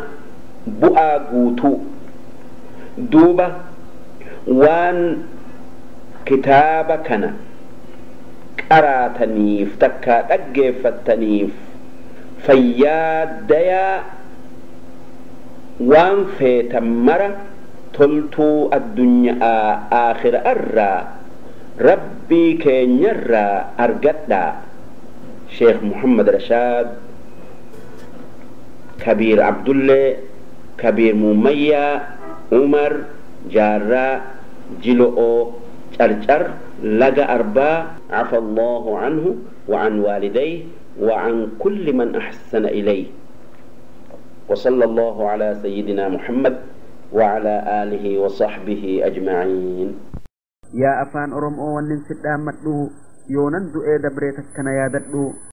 bu'aa guutuu. Duuba waan Kitaaba kana qaraataniif takkaa dhaggeeffattaniif fayyaa dayaa waan feetan mara toltuu addunyaa aakhira irraa Rabbii keenyarraa argadhaa. Sheekh Muhammad Rashaad Kabiir Abdullee Kabiir Muummayyaa Umar Jaarraa Jilo'oo Carcar Laga Arbaa. عفى الله عنه وعن والديه وعن كل من أحسن إليه، وصلى الله على سيدنا محمد وعلى آله وصحبه أجمعين. Yaa afaan Oromoo, wannin si dhaammadhu yoonan du'ee dabree takkana yaadadhu.